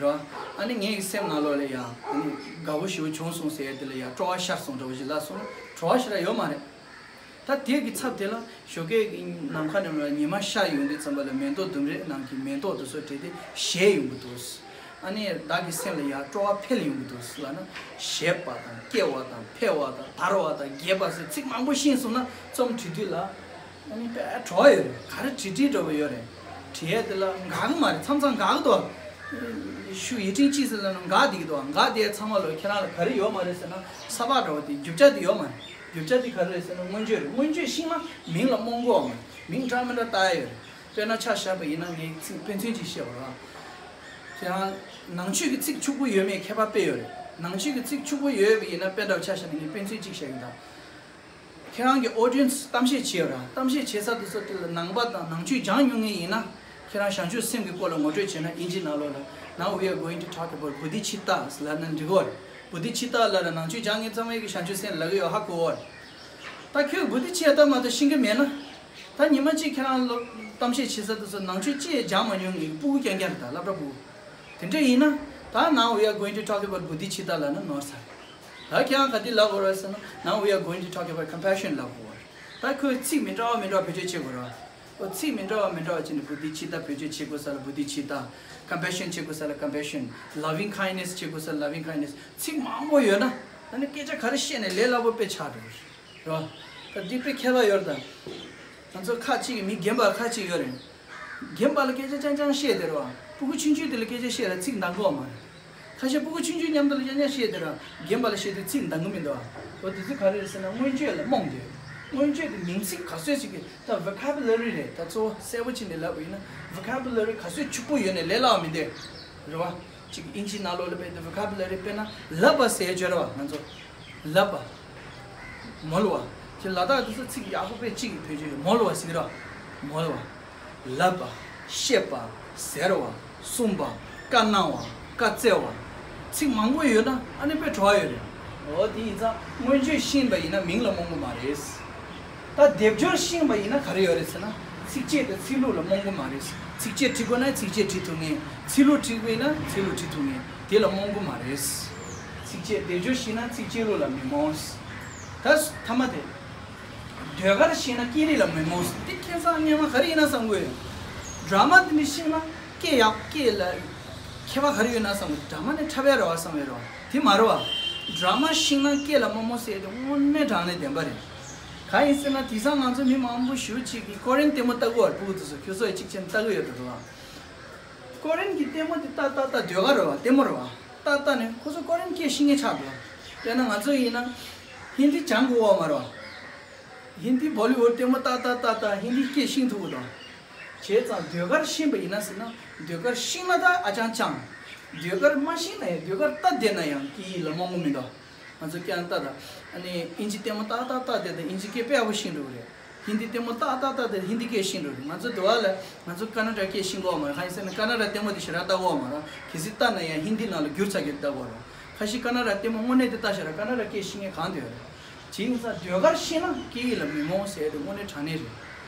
རེད་བ། ཨ་ནི་ངའི་སེམས་ནང་ལོགས་ལ་ཡང་ཨ་ནི་དགའ་པོ་ཞེ་པོ་བྱུང་སོང་ཟེར་ཡ་དེ་ལ་ཡང་སྤྲོ་བ་ཤར་སོང་འདྲ་བོ་ཞིག་ལབ་སོང་ན་བྲོ་བ་ཞེ་དྲག་ཡོད་མ་རེད། ད་དེ་གི་ཚབ་དེ་ལ་ཞོགས་ཀས་ཀྱི་ནམ་མཁའ་ནང་ལ་ཉི་མ་ཤར་ཡོང་དུས་ཙམ་པ་ལ་མེ་ཏོག་ལྡུམ་རའི་ནང་གི་མེ་ཏོག་དེ་ཚོ་བྲིས་ཏེ་བཞད་ཡོང་གི་འདུག་ཨ་ནི་བདག་གི་སེམས་ལ་ཡང་སྤྲོ་བ་འཕེལ་ཡོང་གི་འདུག་ལབ་ན། བཞད་པ་དང་སྐྱེ་བ་དང་འཕེལ་བ་དང་དར་བ་དང་རྒྱས་པ་ཟེར་ཚིག་མང་པོ་ཤེས་སོང་ན་རྩོམ་བྲིས་དུས་ལ། ཨ་ནི་དཔེ་བྲོ་བ་ཡོད་རེད། ག་རེ་བྲིས་བྲིས་འདྲ་བོ་ཡོད་རེད། བྲིས་ཡས་དེ་ལ་འགག་གི་མ་རེད། མཚམས་མཚམས་འགག་གི་འདུག་ཤུ་ཡིག་ཕྲེང་གཅིག་ཙམ་ལ་ན་འགག་བསྡད་ཀྱི་འདུག་འགག་བསྡད་ཡས་ཚང་མ་ལ་ཁྱེད་རང་ལ་ག་རེ་ཡོད་མ་རེད་ཟེར་ན། ས་ཕག་འདྲ་བོ་དེ་རྒྱུ་ཆ་དེ་ཡོད་མ་རེད། རྒྱུ་ཆ་དེ་ག་རེ་རེད་ཟེར་ན་མངོན་བརྗོད་རེད། མངོན་བརྗོད་ཤེས་ན་མིང་ལ་རྨོངས་གི་ཡོད་མ་རེད། མིང་འདྲ་མི་འདྲ་བཏགས་ཡས་ཡོད་རེད། དཔེར་ན་ཆ་བཞག་པ་ཡིན་ན་ངས་ཚིག་དཔེ་མཚོན་ཅིག་བཤད་པ་རེད། ཁྱེད་རང་ནང་ཆོས་ཀྱི་ཚིག་ཕྱུག་པོ་ཡོད་མེད་ཁྱད་པར་དཔེ་ཡོད་རེད། ནང་ཆོས་ཀྱི་ཚིག་ཕྱུག་པོ་ཡོད་པ་ཡིན་ན། དཔེ་འདྲ་བོ་ཆ་བཞག་ན་ངས་དཔེ་མཚོན་གཅིག་བཤད་ཡིན་ད། ཁྱེད་རང་གི་ཨོ་ཌི་ཡེན་སི་གཏམ་བཤད་བྱེད་ཡོད་ར། གཏམ་བཤད་བྱེད་ས་དེ་ཚོ་དེ་ལ་ནང་པ་དང་ནང་ཆོས་སྦྱང་མྱོང་མཁན་ཡིན་ན། ཁྱེད་རང་བྱང་ཆུབ་སེམས་ཀྱི་སྐོར་ལ་ངོ་སྤྲོད་བྱས་ན། ཨིན་ཇི་ནང་ལོགས་ལ། Now we are going to talk about Bodhicitta ལབ་ན་འགྲིག་གོ། བོ་དྷི་ཙིཏྟ་ལབ་ན་ནང་ཆོས་སྦྱང་མཁན་ཚང་མས་ཀྱི་བྱང་ཆུབ་སེམས་ལབ་ཀྱི་ཡོད། ཧ་གོ་གོ། ད་ཁྱོད་བོ་དྷི་ཙིཏྟ་མ་གཏོགས་ཤེས་ཀྱི་མེད་ན། ད་ཉི་མ་གཅིག་ཁྱེད་རང་ལོ་གཏམ་བཤད་བྱེད་ས་དེ་ཚོ་ནང་ཆོས་ཅི་ཡང་སྦྱང་མ་མྱོང་མཁན་གྱི་སྤུ་གུ་རྐྱང་རྐྱང་རེད། ད་སློབ་གྲྭ་སྤུ་གུ། དེ་འདྲ་ཡིན་ན། ད་Now we are going to talk about Bodhicitta ལབ་ན་ནོར་ཚར། ད་ཁྱེད་རང་ག་དུས་ལབ་དགོས་རེད་ཟེར་ན། Now we are going to talk about compassion ལབ་དགོས་རེད། ད་ཁོས་ཚིག་མི་འདྲ་བ་མི་འདྲ་བ་བེད་སྤྱོད་བྱེད་དགོས་རེད། ཨོ་ཚིག་མི་འདྲ་བ་མི་འདྲ་བ་བྱས་ནས་བོ་དྷི་ཙིཏྟ་བེད་སྤྱོད་བྱེད་དགོས་ས་ལ་བོ་དྷི་ཙིཏྟ། compassion བྱེད་དགོས་ས་ལ་compassion། loving kindness བྱེད་དགོས་ས་ལ་loving kindness། ཚིག་མང་པོ་ཡོད་ན། ད་ནི་སྐད་ཆ་ག་རེ་བཤད་ནས་ལས་སླ་པོ་དཔེ་ཆགས་འགྲོ་གི་རེད། རེད་བ། ད་འདི་དཔེ་ཁྱད་པར་ཡོད་རེད་ད། ང་ཚོ་ཁག་ཅིག་གི་མི་རྒན་པ་ཁག་ཅིག་ཡོད་རེད། རྒན་པ་ལ་སྐད་ཆ་རྐྱང་རྐྱང་བཤད་དེ་རེད་བ། སྤུ་གུ་ཆུང་ཆུང་དེ་ལ་སྐད་ཆ་བཤད་ལ་ཚིག་འདང་གི་ཡོད་མ་རེད། ཁ་ཤས་སྤུ་གུ་ཆུང་ཆུང་མཉམ་དུ་ལ་རྐྱང་རྐྱང་བཤད་དེ་ར། རྒན་པ་ལ་བཤད་དུས་ཚིག་འདང་གི་མི་འདུག་ཨ། འོ་དེ་ཚོ་ག་རེ་རེད་ཟེར་ན་མངོན་བརྗོད་ལ་རྨོངས་དེ། མངོན་བརྗོད་དེ་མིང་ཚིག་ག་ཚོད་ཅིག་གི་ད་vocabulary རེད། ད་གཙོ་བོ་གསལ་པོ་ཅིག་ནས་ལབ་པ་ཡིན་ན་vocabulary ག་ཚོད་ཕྱུག་པོ་ཡོད་ནས་ལས་སླ་བ་མི་འདུག་རེད་བ། ཅིག་ཨིན་ཇི་ནང་ལོགས་ལ་དཔེ་དེ་vocabulary དཔེར་ན་ལབ་པ་ཟེར་བརྗོད་རེད་བ། ང་ཚོ་ལབ་པ། མོལ་བ། ཅིག་ལ་དྭགས་དེ་ཚོ་ཚིག་ཡག་པོ་དཔེ་གཅིག་གི་བེད་སྤྱོད་ཡོད། མོལ་བ་ཟེར་རེད་བ། མོལ་བ། ལབ་པ། བཤད་པ། ཟེར་བ། གསུངས་པ། བཀའ་གནང་བ། བཀའ་སྩལ་བ། ཚིག་མང་པོ་ཡོད་ན་ཨ་ནི་དཔེ་བྲོ་བ་ཡོད་རེད། འོ་དེ་ཡིན་ཙང་མངོན་བརྗོད་ཤེས་པ་ཡིན་ན་མིང་ལ་རྨོངས་གི་མ་རེད། ད་སྡེབ་སྦྱོར་ཤེས་པ་ཡིན་ན་ག་རེ་ཡོད་རེད་ཟེར་ན། ཚིགས་བཅད་དང་ཚིག་ལྷུག་ལ་རྨོངས་གི་མ་རེད། ཚིགས་བཅད་བྲིས་དགོས་ན་ཚིགས་བཅད་བྲིས་ཐུབ་ངེས། ཚིག་ལྷུག་བྲིས་དགོས་ན་ཚིག་ལྷུག་བྲིས་ཐུབ་ངེས། དེ་ལ་རྨོངས་གི་མ་རེད། ཚིགས་བཅད་སྡེབ་སྦྱོར་ཤེས་ན་ཚིགས་བཅད་ལྷུག་ལ་མི་རྨོངས། ད་མཐའ་མ་དེ། ཟློས་གར་ཤེས་ན་སྐད་རིགས་ལ་མི་རྨོངས། འདི་ཁྱེད་ཚང་སྔོན་མ་ག་རེ་ཡིན་ན་བསམ་གི་ཡོད། ཌ་ར་མ་འདི་འདྲ་ཤེས་ན་སྐད་ཡག་སྐད་ལ་ཁྱད་པར་ག་རེ་ཡོད་ན་བསམ་གི། ཌ་ར་མ་ནི་འཁྲབ་ཡ་རེད་བ་བསམ་ཡ་རེད་བ། དེ་མ་རེད་བ། ཌ་ར་མ་ཤེས་ན་སྐད་ལ་མི་རྨོངས་ཟེར་ཡ་དེ་དངོས་གནས་དྲང་གནས་བདེན་པ་རེད། གང་ཡིན་ཟེར་ན་དེང་སང་ང་ཚོ་མི་མང་པོ་ཞེ་པོ་ཅིག་གིས་ཀོ་རི་ཡན་ལྟད་མོ་ལྟ་གི་ཡོད་རེད། སྤུ་གུ་དེ་ཚོ་ཁྱོད་ཚོ་ཡི་གཅིག་བྱས་ནས་ལྟ་གི་ཡོད་རེད་བ། ཀོ་རི་ཡན་གྱི་ལྟད་མོ་དེ་ལྟ་ལྟ་ལྟ་ཟློས་གར་རེད་བ། ལྟད་མོ་རེད་བ། ལྟ་ལྟ་ནས་ཁོ་ཚོ་ཀོ་རི་ཡན་སྐད་ཤེས་མཁན་ཆགས་འདུག་དཔེར་ན་ང་ཚོ་ཡིན་ན་ཧིན་དི་སྦྱང་དགོས་བ་མ་རེད་བ། ཧིན་དི་བོ་ལི་ཝུཌ་ལྟད་མོ་ལྟ་ལྟ་ལྟ་ལྟ་ཧིན་དི་སྐད་ཤེས་ཐུབ་ཀྱི་འདུག་བྱས་ཙང་ཟློས་གར་ཤེས་པ་ཡིན་ན་ཟེར་ན་ཟློས་གར་ཤེས་ན་ད་ཨ་ཅང་ཅང་། ཟློས་གར་མ་ཤེས་ན་ཡང་ཟློས་གར་ལྟ་བསྡད་ན་ཡང་སྐད་ཡིག་ལ་རྨོངས་གི་མི་འདུག་ང་ཚོ་ཀྱང་ལྟ་དང་། ཨ་ནི་ཨིན་ཇི་ལྟད་མོ་ཏག་ཏག་ལྟ་བསྡད་དང་ཨིན་ཇི་སྐད་དཔེ་ཡག་པོ་ཤེས་འགྲོ་གི་རེད། ཧིན་དི་ལྟད་མོ་ཏག་ཏག་ལྟ་བསྡད་ཧིན་དི་སྐད་ཤེས་འགྲོ་གི་རེད། ང་ཚོ་འདི་བ་ལ་ང་ཚོ་ཀ་ན་ཌ་སྐད་ཤེས་གོ་མ་རེད། གང་ཡིན་ཟེར་ན་ཀ་ན་ཌ་ལྟད་མོ་དེ་ཞེ་དྲག་ལྟ་གོ་མ་རེད། གལ་སྲིད་ལྟ་ན་ཡང་ཧིན་དི་ནང་ལ་བསྒྱུར་ཚར་གྱི་ལྟ་གོ་རེད། ཁ་ཤས་ཀ་ན་ཌ་ལྟད་མོ་དངོས་གནས་དེ་ལྟ་ཤ་ར་ཀ་ན་ཌ་སྐད་ཤེས་མཁན་གང་དེ་ཡོད་རེད། བྱས་ཙང་ཟློས་གར་ཤེས་ན་སྐད་ཡིག་ལ་མི་རྨོངས་ཟེར་དེ་དངོས་གནས་དྲང་གནས་རེད།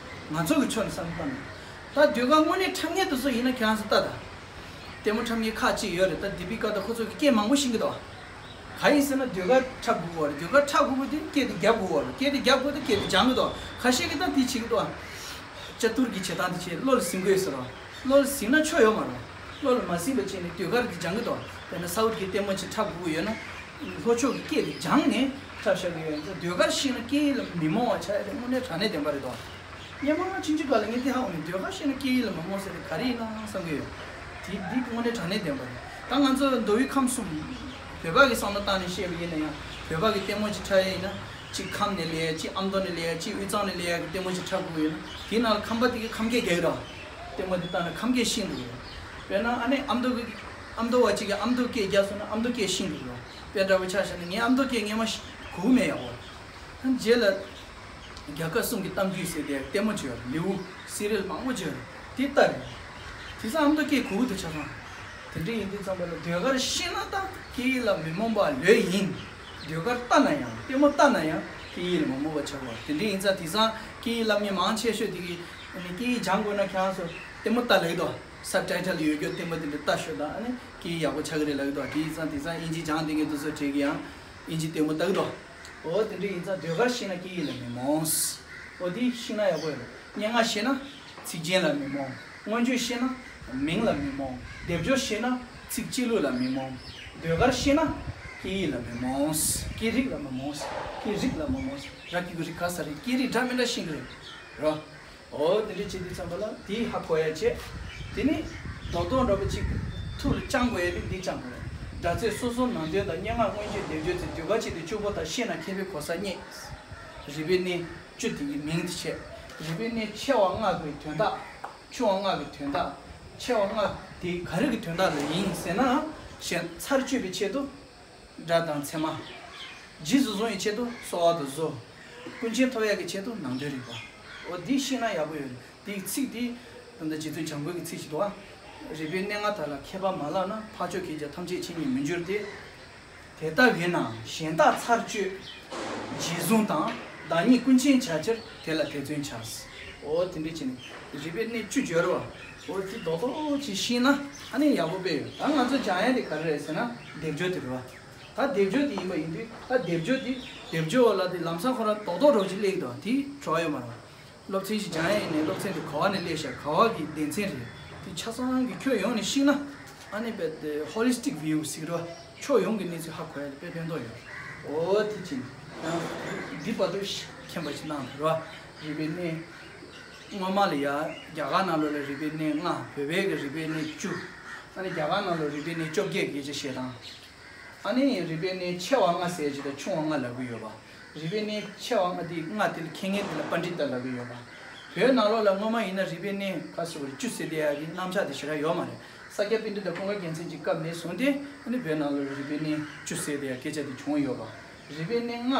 ང་ཚོ་གི་ཕྱོགས་ནས་བསམ་བློ་བཏང་ན། ད་ཟློས་གར་དངོས་གནས་འཁྲབ་མཁན་དེ་ཚོ་ཡིན་ན་ཁྱེད་རང་ཚོ་ལྟ་དང་། ལྟད་མོ་འཁྲབ་མཁན་ཁག་ཅིག་ཡོད་རེད། ད་དི་པི་ཀ་དང་ཁོ་ཚོ་གི་སྐད་མང་པོ་ཤེས་ཀྱི་འདུག་ཨ། ག་ཡིན་ཟེར་ན་ཟློས་གར་འཁྲབ་དགོས་པ་རེད། ཟློས་གར་འཁྲབ་དགོས་པ་དེ་སྐད་དེ་རྒྱག་དགོས་པ་རེད། སྐད་དེ་རྒྱག་དགོས་དེ་སྐད་དེ་སྦྱང་གི་འདུག་ཁ་ཤས་ཀྱིས་ད་དེ་བྱེད་ཀྱི་འདུག་ཅ་ཏུར་གྱི་བྱེད་སྟངས་དེ་བྱེད། བློ་ལ་ཟིན་དགོས་ཟེར་རོ། བློ་ལ་ཟིན་ན་ཆོ་ཡོད་མ་རེད། བློ་ལ་མ་ཟིན་པ་བྱས་ནས་ཟློས་གར་དེ་སྦྱང་གི་འདུག་དཔེར་ན་ས་འོག་གི་ལྟད་མོ་ཅིག་འཁྲབ་དགོས་ཀྱི་ཡོད་ན། ལྷོ་ཕྱོགས་ཀྱི་སྐད་དེ་སྦྱངས་ནས་འཁྲབ་བཞག་གི་ཡོད། ཟློས་གར་ཤེས་ན་སྐད་ཡིག་ལ་མི་རྨོངས་པ་ཆགས་ཡ་དེ་དངོས་གནས་དྲང་གནས་བདེན་པ་རེད་དོ། སྔོན་མ་ཕྱིན་ཅི་ག་ལ་ངས་དེ་ཧ་གོ་ནས་ཟློས་གར་ཤེས་ན་སྐད་ཡིག་ལ་མི་རྨོངས་ཟེར་དེ་ག་རེ་ཡིན་ནམ་བསམ་གྱི་ཡོད། དེ་འདི་དངོས་གནས་དྲང་གནས་བདེན་པ་རེད། ད་ང་ཚོ་མདོ་དབུས་ཁམས་གསུམ་བོད་པ་གི་བསམ་བློ་བཏང་ནས་བཤད་པ་ཡིན་ན་ཡང་། བོད་པ་གི་ལྟད་མོ་ཅིག་འཁྲབ་ཡ་ཡིན་ན། གཅིག་ཁམས་ནས་སླེབས་ཡ། གཅིག་ཨ་མདོ་ནས་སླེབས་ཡ། གཅིག་དབུས་གཙང་ནས་སླེབས་ཡ་གི་ལྟད་མོ་ཅིག་འཁྲབ་དགོས་ཡོད་ན། དེའི་ནང་ལ་ཁམས་པ་དེ་གིས་ཁམས་སྐད་རྒྱག་གི་རེད། ལྟད་མོ་དེ་ལྟ་ན་ཁམས་སྐད་ཤེས་འགྲོ་གི་རེད། དཔེར་ན་ཨ་ནི་ཨ་མདོ་གི་ཨ་མདོ་བ་གཅིག་གིས་ཨ་མདོ་སྐད་རྒྱག་སོང་ན་ཨ་མདོ་སྐད་ཤེས་འགྲོ་གི་རེད། དཔེ་འདྲ་པོ་ཆ་བཞག་ན་ངས་ཨ་མདོ་སྐད་སྔོན་མ་ཤེས་གོ་མེད་ཡག་པོ། ཨ་ནི་རྗེས་ལ་རྒྱལ་ཁབ་གསུམ་གྱི་གཏམ་རྒྱུད་ཟེར་དེ་ལྟད་མོ་ཅིག་ཡོད་རེད། ལེའུ་སི་རི་ཡལ་མང་པོ་ཅིག་ཡོད་རེད། དེ་ལྟ་རེད། དེང་སང་ཨ་མདོ་སྐད་གོ་གི་འདུག་ཆ་ཚང་། དེ་འདྲ་ཡིན་དུས་ཙམ་པ་ལ་ཟློས་གར་ཤེས་ན་ད་སྐད་ཡིག་ལ་མི་རྨོངས་པ་ལོས་ཡིན། ཟློས་གར་ལྟ་ན་ཡང་ལྟད་མོ་ལྟ་ན་ཡང་སྐད་ཡིག་ལ་མི་རྨོངས་པ་ཆགས་པ། དེ་འདྲ་ཡིན་ཙང་དེང་སང་སྐད་ཡིག་སློབ་མཁན་མང་ཆེ་ཤོས་དེ་གིས་ཨ་ནི་སྐད་ཡིག་སྦྱང་དགོས་ན་ཁྱེད་རང་ཚོ་ལྟད་མོ་ལྟ་ལབ་ཀྱི་འདུག་སབ་ཊའི་ཊལ་ཡོད་རྒྱུ་ལྟད་མོ་དེ་འདྲ་ལྟ་ཤོག་དང་། ཨ་ནི་སྐད་ཡིག་ཡག་པོ་ཆགས་ཀྱི་རེད་ལབ་ཀྱི་འདུག་དེ་ཡིན་ཙང་དེང་སང་དབྱིན་ཇི་སྦྱང་བསྡད་མཁན་དེ་ཚོ་གྲས་ཀྱིས་ཡང་དབྱིན་ཇི་ལྟད་མོ་ལྟ་གི་འདུག་འོ་དེ་འདྲ་ཡིན་ཙང་ཟློས་གར་ཤེས་ན་སྐད་ཡིག་ལ་མི་རྨོངས། འོ་དེ་ཤེས་ན་ཡག་པོ་ཡོད་རེད། སྙན་ངག་ཤེས་ན་ཚིག་རྒྱན་ལ་མི་རྨོངས། མངོན་བརྗོད་ཤེས་ན་མིང་ལ་མི་རྨོངས། སྡེབ་སྦྱོར་ཤེས་ན་ཚིག་སྤྱི་ལུགས་ལ་མི་རྨོངས། ཟློས་གར་ཤེས་ན་སྐད་ཡིག་ལ་མི་རྨོངས། སྐད་རིགས་ལ་མི་རྨོངས། སྐད་རིགས་ལ་མི་རྨོངས། ར་སྐྱིད་པོ་རིགས་ག་ས་རེད། སྐད་རིགས་འདྲ་མི་འདྲ་ཤེས་ཀྱི་རེད། རོ། འོ་དེ་འདྲ་བྱེད་དུས་ཙམ་པ་ལ་དེ་ཧ་གོ་ཡ་བྱེད། དེ་ནི་རྡོག་རྡོག་འདྲ་པོ་གཅིག་ཐུགས་ལ་བཅངས་དགོས་ཡ་དེ་འདི་བཅངས་དགོས་རེད། སྒྲ་ཚད་སོ་སོ་ནང་དོན་དང་སྙན་ངག་མངོན་བརྗོད་སྡེབ་སྦྱོར་ཚིག་ཟློས་གར་ཆེད་དུ་བཅུ་པོ་དང་ཤེས་ན་མཁས་པའི་གོ་ས་རྙེད། རིག་པའི་གནས་བཅུ་དེ་གི་མིང་དེ་བྱས། རིག་པའི་གནས་ཆེ་བ་ལྔ་གི་དོན་དག་ཆུང་བ་ལྔ་གི་དོན་དག་ཆེ་བ་ལྔ་དེ་ག་རེ་གི་དོན་དག་ལ་ཡིན་ཟེར་ན། གཞན་ཚར་གཅོད་པའི་ཆེད་དུ། སྒྲ་དང་ཚད་མ། རྗེས་སུ་བཟུང་བའི་ཆེད་དུ་གསོ་བ་དང་བཟོ། ཀུན་མཁྱེན་ཐོབ་ཡག་གི་ཆེད་དུ་ནང་དོན་རིག་པ། འོ་འདི་ཤེས་ན་ཡག་པོ་ཡོད་རེད། འདིའི་ཚིག་འདི་ད་ལྟ་རྗེ་བཙུན་བྱམས་མགོན་གྱི་ཚིག་ཞིག་འདུག་ཨ། རིག་པའི་གནས་ལྔ་དག་ལ་མཁས་པ་མ་ལགས་ན། འཕགས་མཆོག་གིས་ཀྱང་ཐམས་ཅད་མཁྱེན་ཉིད་མི་འགྱུར་ཏེ། དེ་ལྟ་བས་ན་གཞན་དག་ཚར་གཅོད་རྗེས་བཟུང་དང་། བདག་ཉིད་ཀུན་མཁྱེན་བྱ་ཕྱིར་དེ་ལ་དེ་བརྩོན་བྱ། འོ་དེ་འདྲ་བྱས་ནས་རིག་པའི་གནས་བཅུ་སྦྱོར་བ། འོ་དེ་རྡོག་རྡོག་ཅིག་ཤེས་ན་ཨ་ནི་ཡག་པོ་དཔེ་ཡོད། ད་ང་ཚོ་སྦྱང་ཡ་དེ་ག་རེ་རེད་ཟེར་ན་སྡེབ་སྦྱོར་དེ་རེད་བ། ད་སྡེབ་སྦྱོར་དེ་ཡིན་པ་ཡིན་དུས་ད་སྡེབ་སྦྱོར་དེ་སྡེབ་སྦྱོར་བ་ལ་དེ་ལམ་སང་ཁོ་རང་རྡོག་རྡོག་རོ་ཅིག་སླེབས་ཀྱི་འདུག་དེ་བྲོ་བ་ཡོད་མ་རེད། སློབ་ཚན་ཞིག་སྦྱང་ཡ་ཡིན་ནའི་སློབ་ཚན་དེ་ག་བ་ནས་སླེབས་ཤག་ག་བ་གི་སྡེ་ཚན་རེད། དེ་ཆ་ཚང་གི་ཁྱོན་ཡོངས་ནས་ཤེས་ན་ཨ་ནི་དཔེ་དེ་ཧོ་ལི་སི་ཊིག་བིའུ་ཟེར་གྱི་རེད་བ། ཕྱོགས་ཡོངས་ཀྱི་གནས་ཚུལ་ཧ་གོ་ཡ་དེ་དཔེ་ཕན་ཐོགས་ཡོད། འོ་དེ་ཅིག་ཡང་འདི་བར་དུ་མཁྱེན་པ་ཞིག་གནང་དང་རེད་བ། རིག་པའི་གནས་སྔོན་མ་ལ་ཡ་རྒྱ་གར་ནང་ལོགས་ལ་རིག་པའི་གནས་ལྔ། བོད་པའི་གི་རིག་པའི་གནས་བཅུ། ཨ་ནི་རྒྱ་གར་ནང་ལོགས་རིག་པའི་གནས་བཅོ་བརྒྱད་ཀྱི་སྐད་ཆ་བཤད་སྟངས། ཨ་ནི་རིག་པའི་གནས་ཆེ་བ་ལྔ་ཟེར་གྱི་དང་ཆུང་བ་ལྔ་ལབ་ཀྱི་ཡོད་པ། རིག་པའི་གནས་ཆེ་བ་ལྔ་དེ་ལྔ་དེ་ལ་མཁས་མཁན་དེ་ལ་པཎྜི་ཏ་ལབ་ཀྱི་ཡོད་པ། བོད་ནང་ལོགས་ལ་སྔོན་མ་ཡིན་ན་རིག་པའི་གནས་ཁ་སོ་བར་བཅུ་ཟེར་བསྡད་ཡ་གི་རྣམ་གཞག་དེ་ཞེ་དྲག་ཡོད་མ་རེད། ས་སྐྱ་པཎྜི་ཏ་ཀུན་དགའ་རྒྱལ་མཚན་གྱི་སྐབས་ནས་བཟུང་སྟེ་ཨ་ནི་བོད་ནང་ལོགས་ལ་རིག་པའི་གནས་བཅུ་ཟེར་བསྡད་ཡ་སྐད་ཆ་དེ་བྱུང་ཡོད་པ། རིག་པའི་གནས་ལྔ་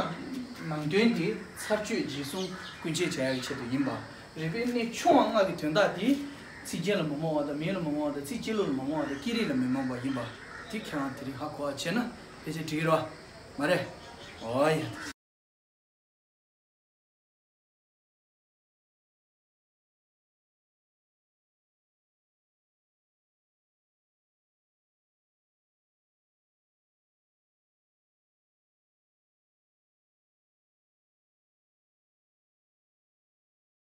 ནང་དོན་དེ་ཚར་གཅོད་རྗེས་བཟུང་ཀུན་མཁྱེན་བྱ་ཡ་གི་ཆེད་དུ་ཡིན་པ། རིག་པའི་གནས་ཆུང་བ་ལྔ་གི་དོན་དག་དེ། ཚིག་རྒྱན་ལ་མི་རྨོངས་པ་དང་མིང་ལ་མི་རྨོངས་པ་དང་ཚིག་སྤྱི་ལུགས་ལ་མི་རྨོངས་པ་དང་སྐད་རིགས་ལ་མི་རྨོངས་པ་ཡིན་པ། དེ་ཁྱེད་རང་དེ་རིང་ཧ་གོ་བ་བྱས་ན་ཕལ་ཆེར་འགྲིག་གི་རེད་བ། མ་རེད། འོ་ཡ།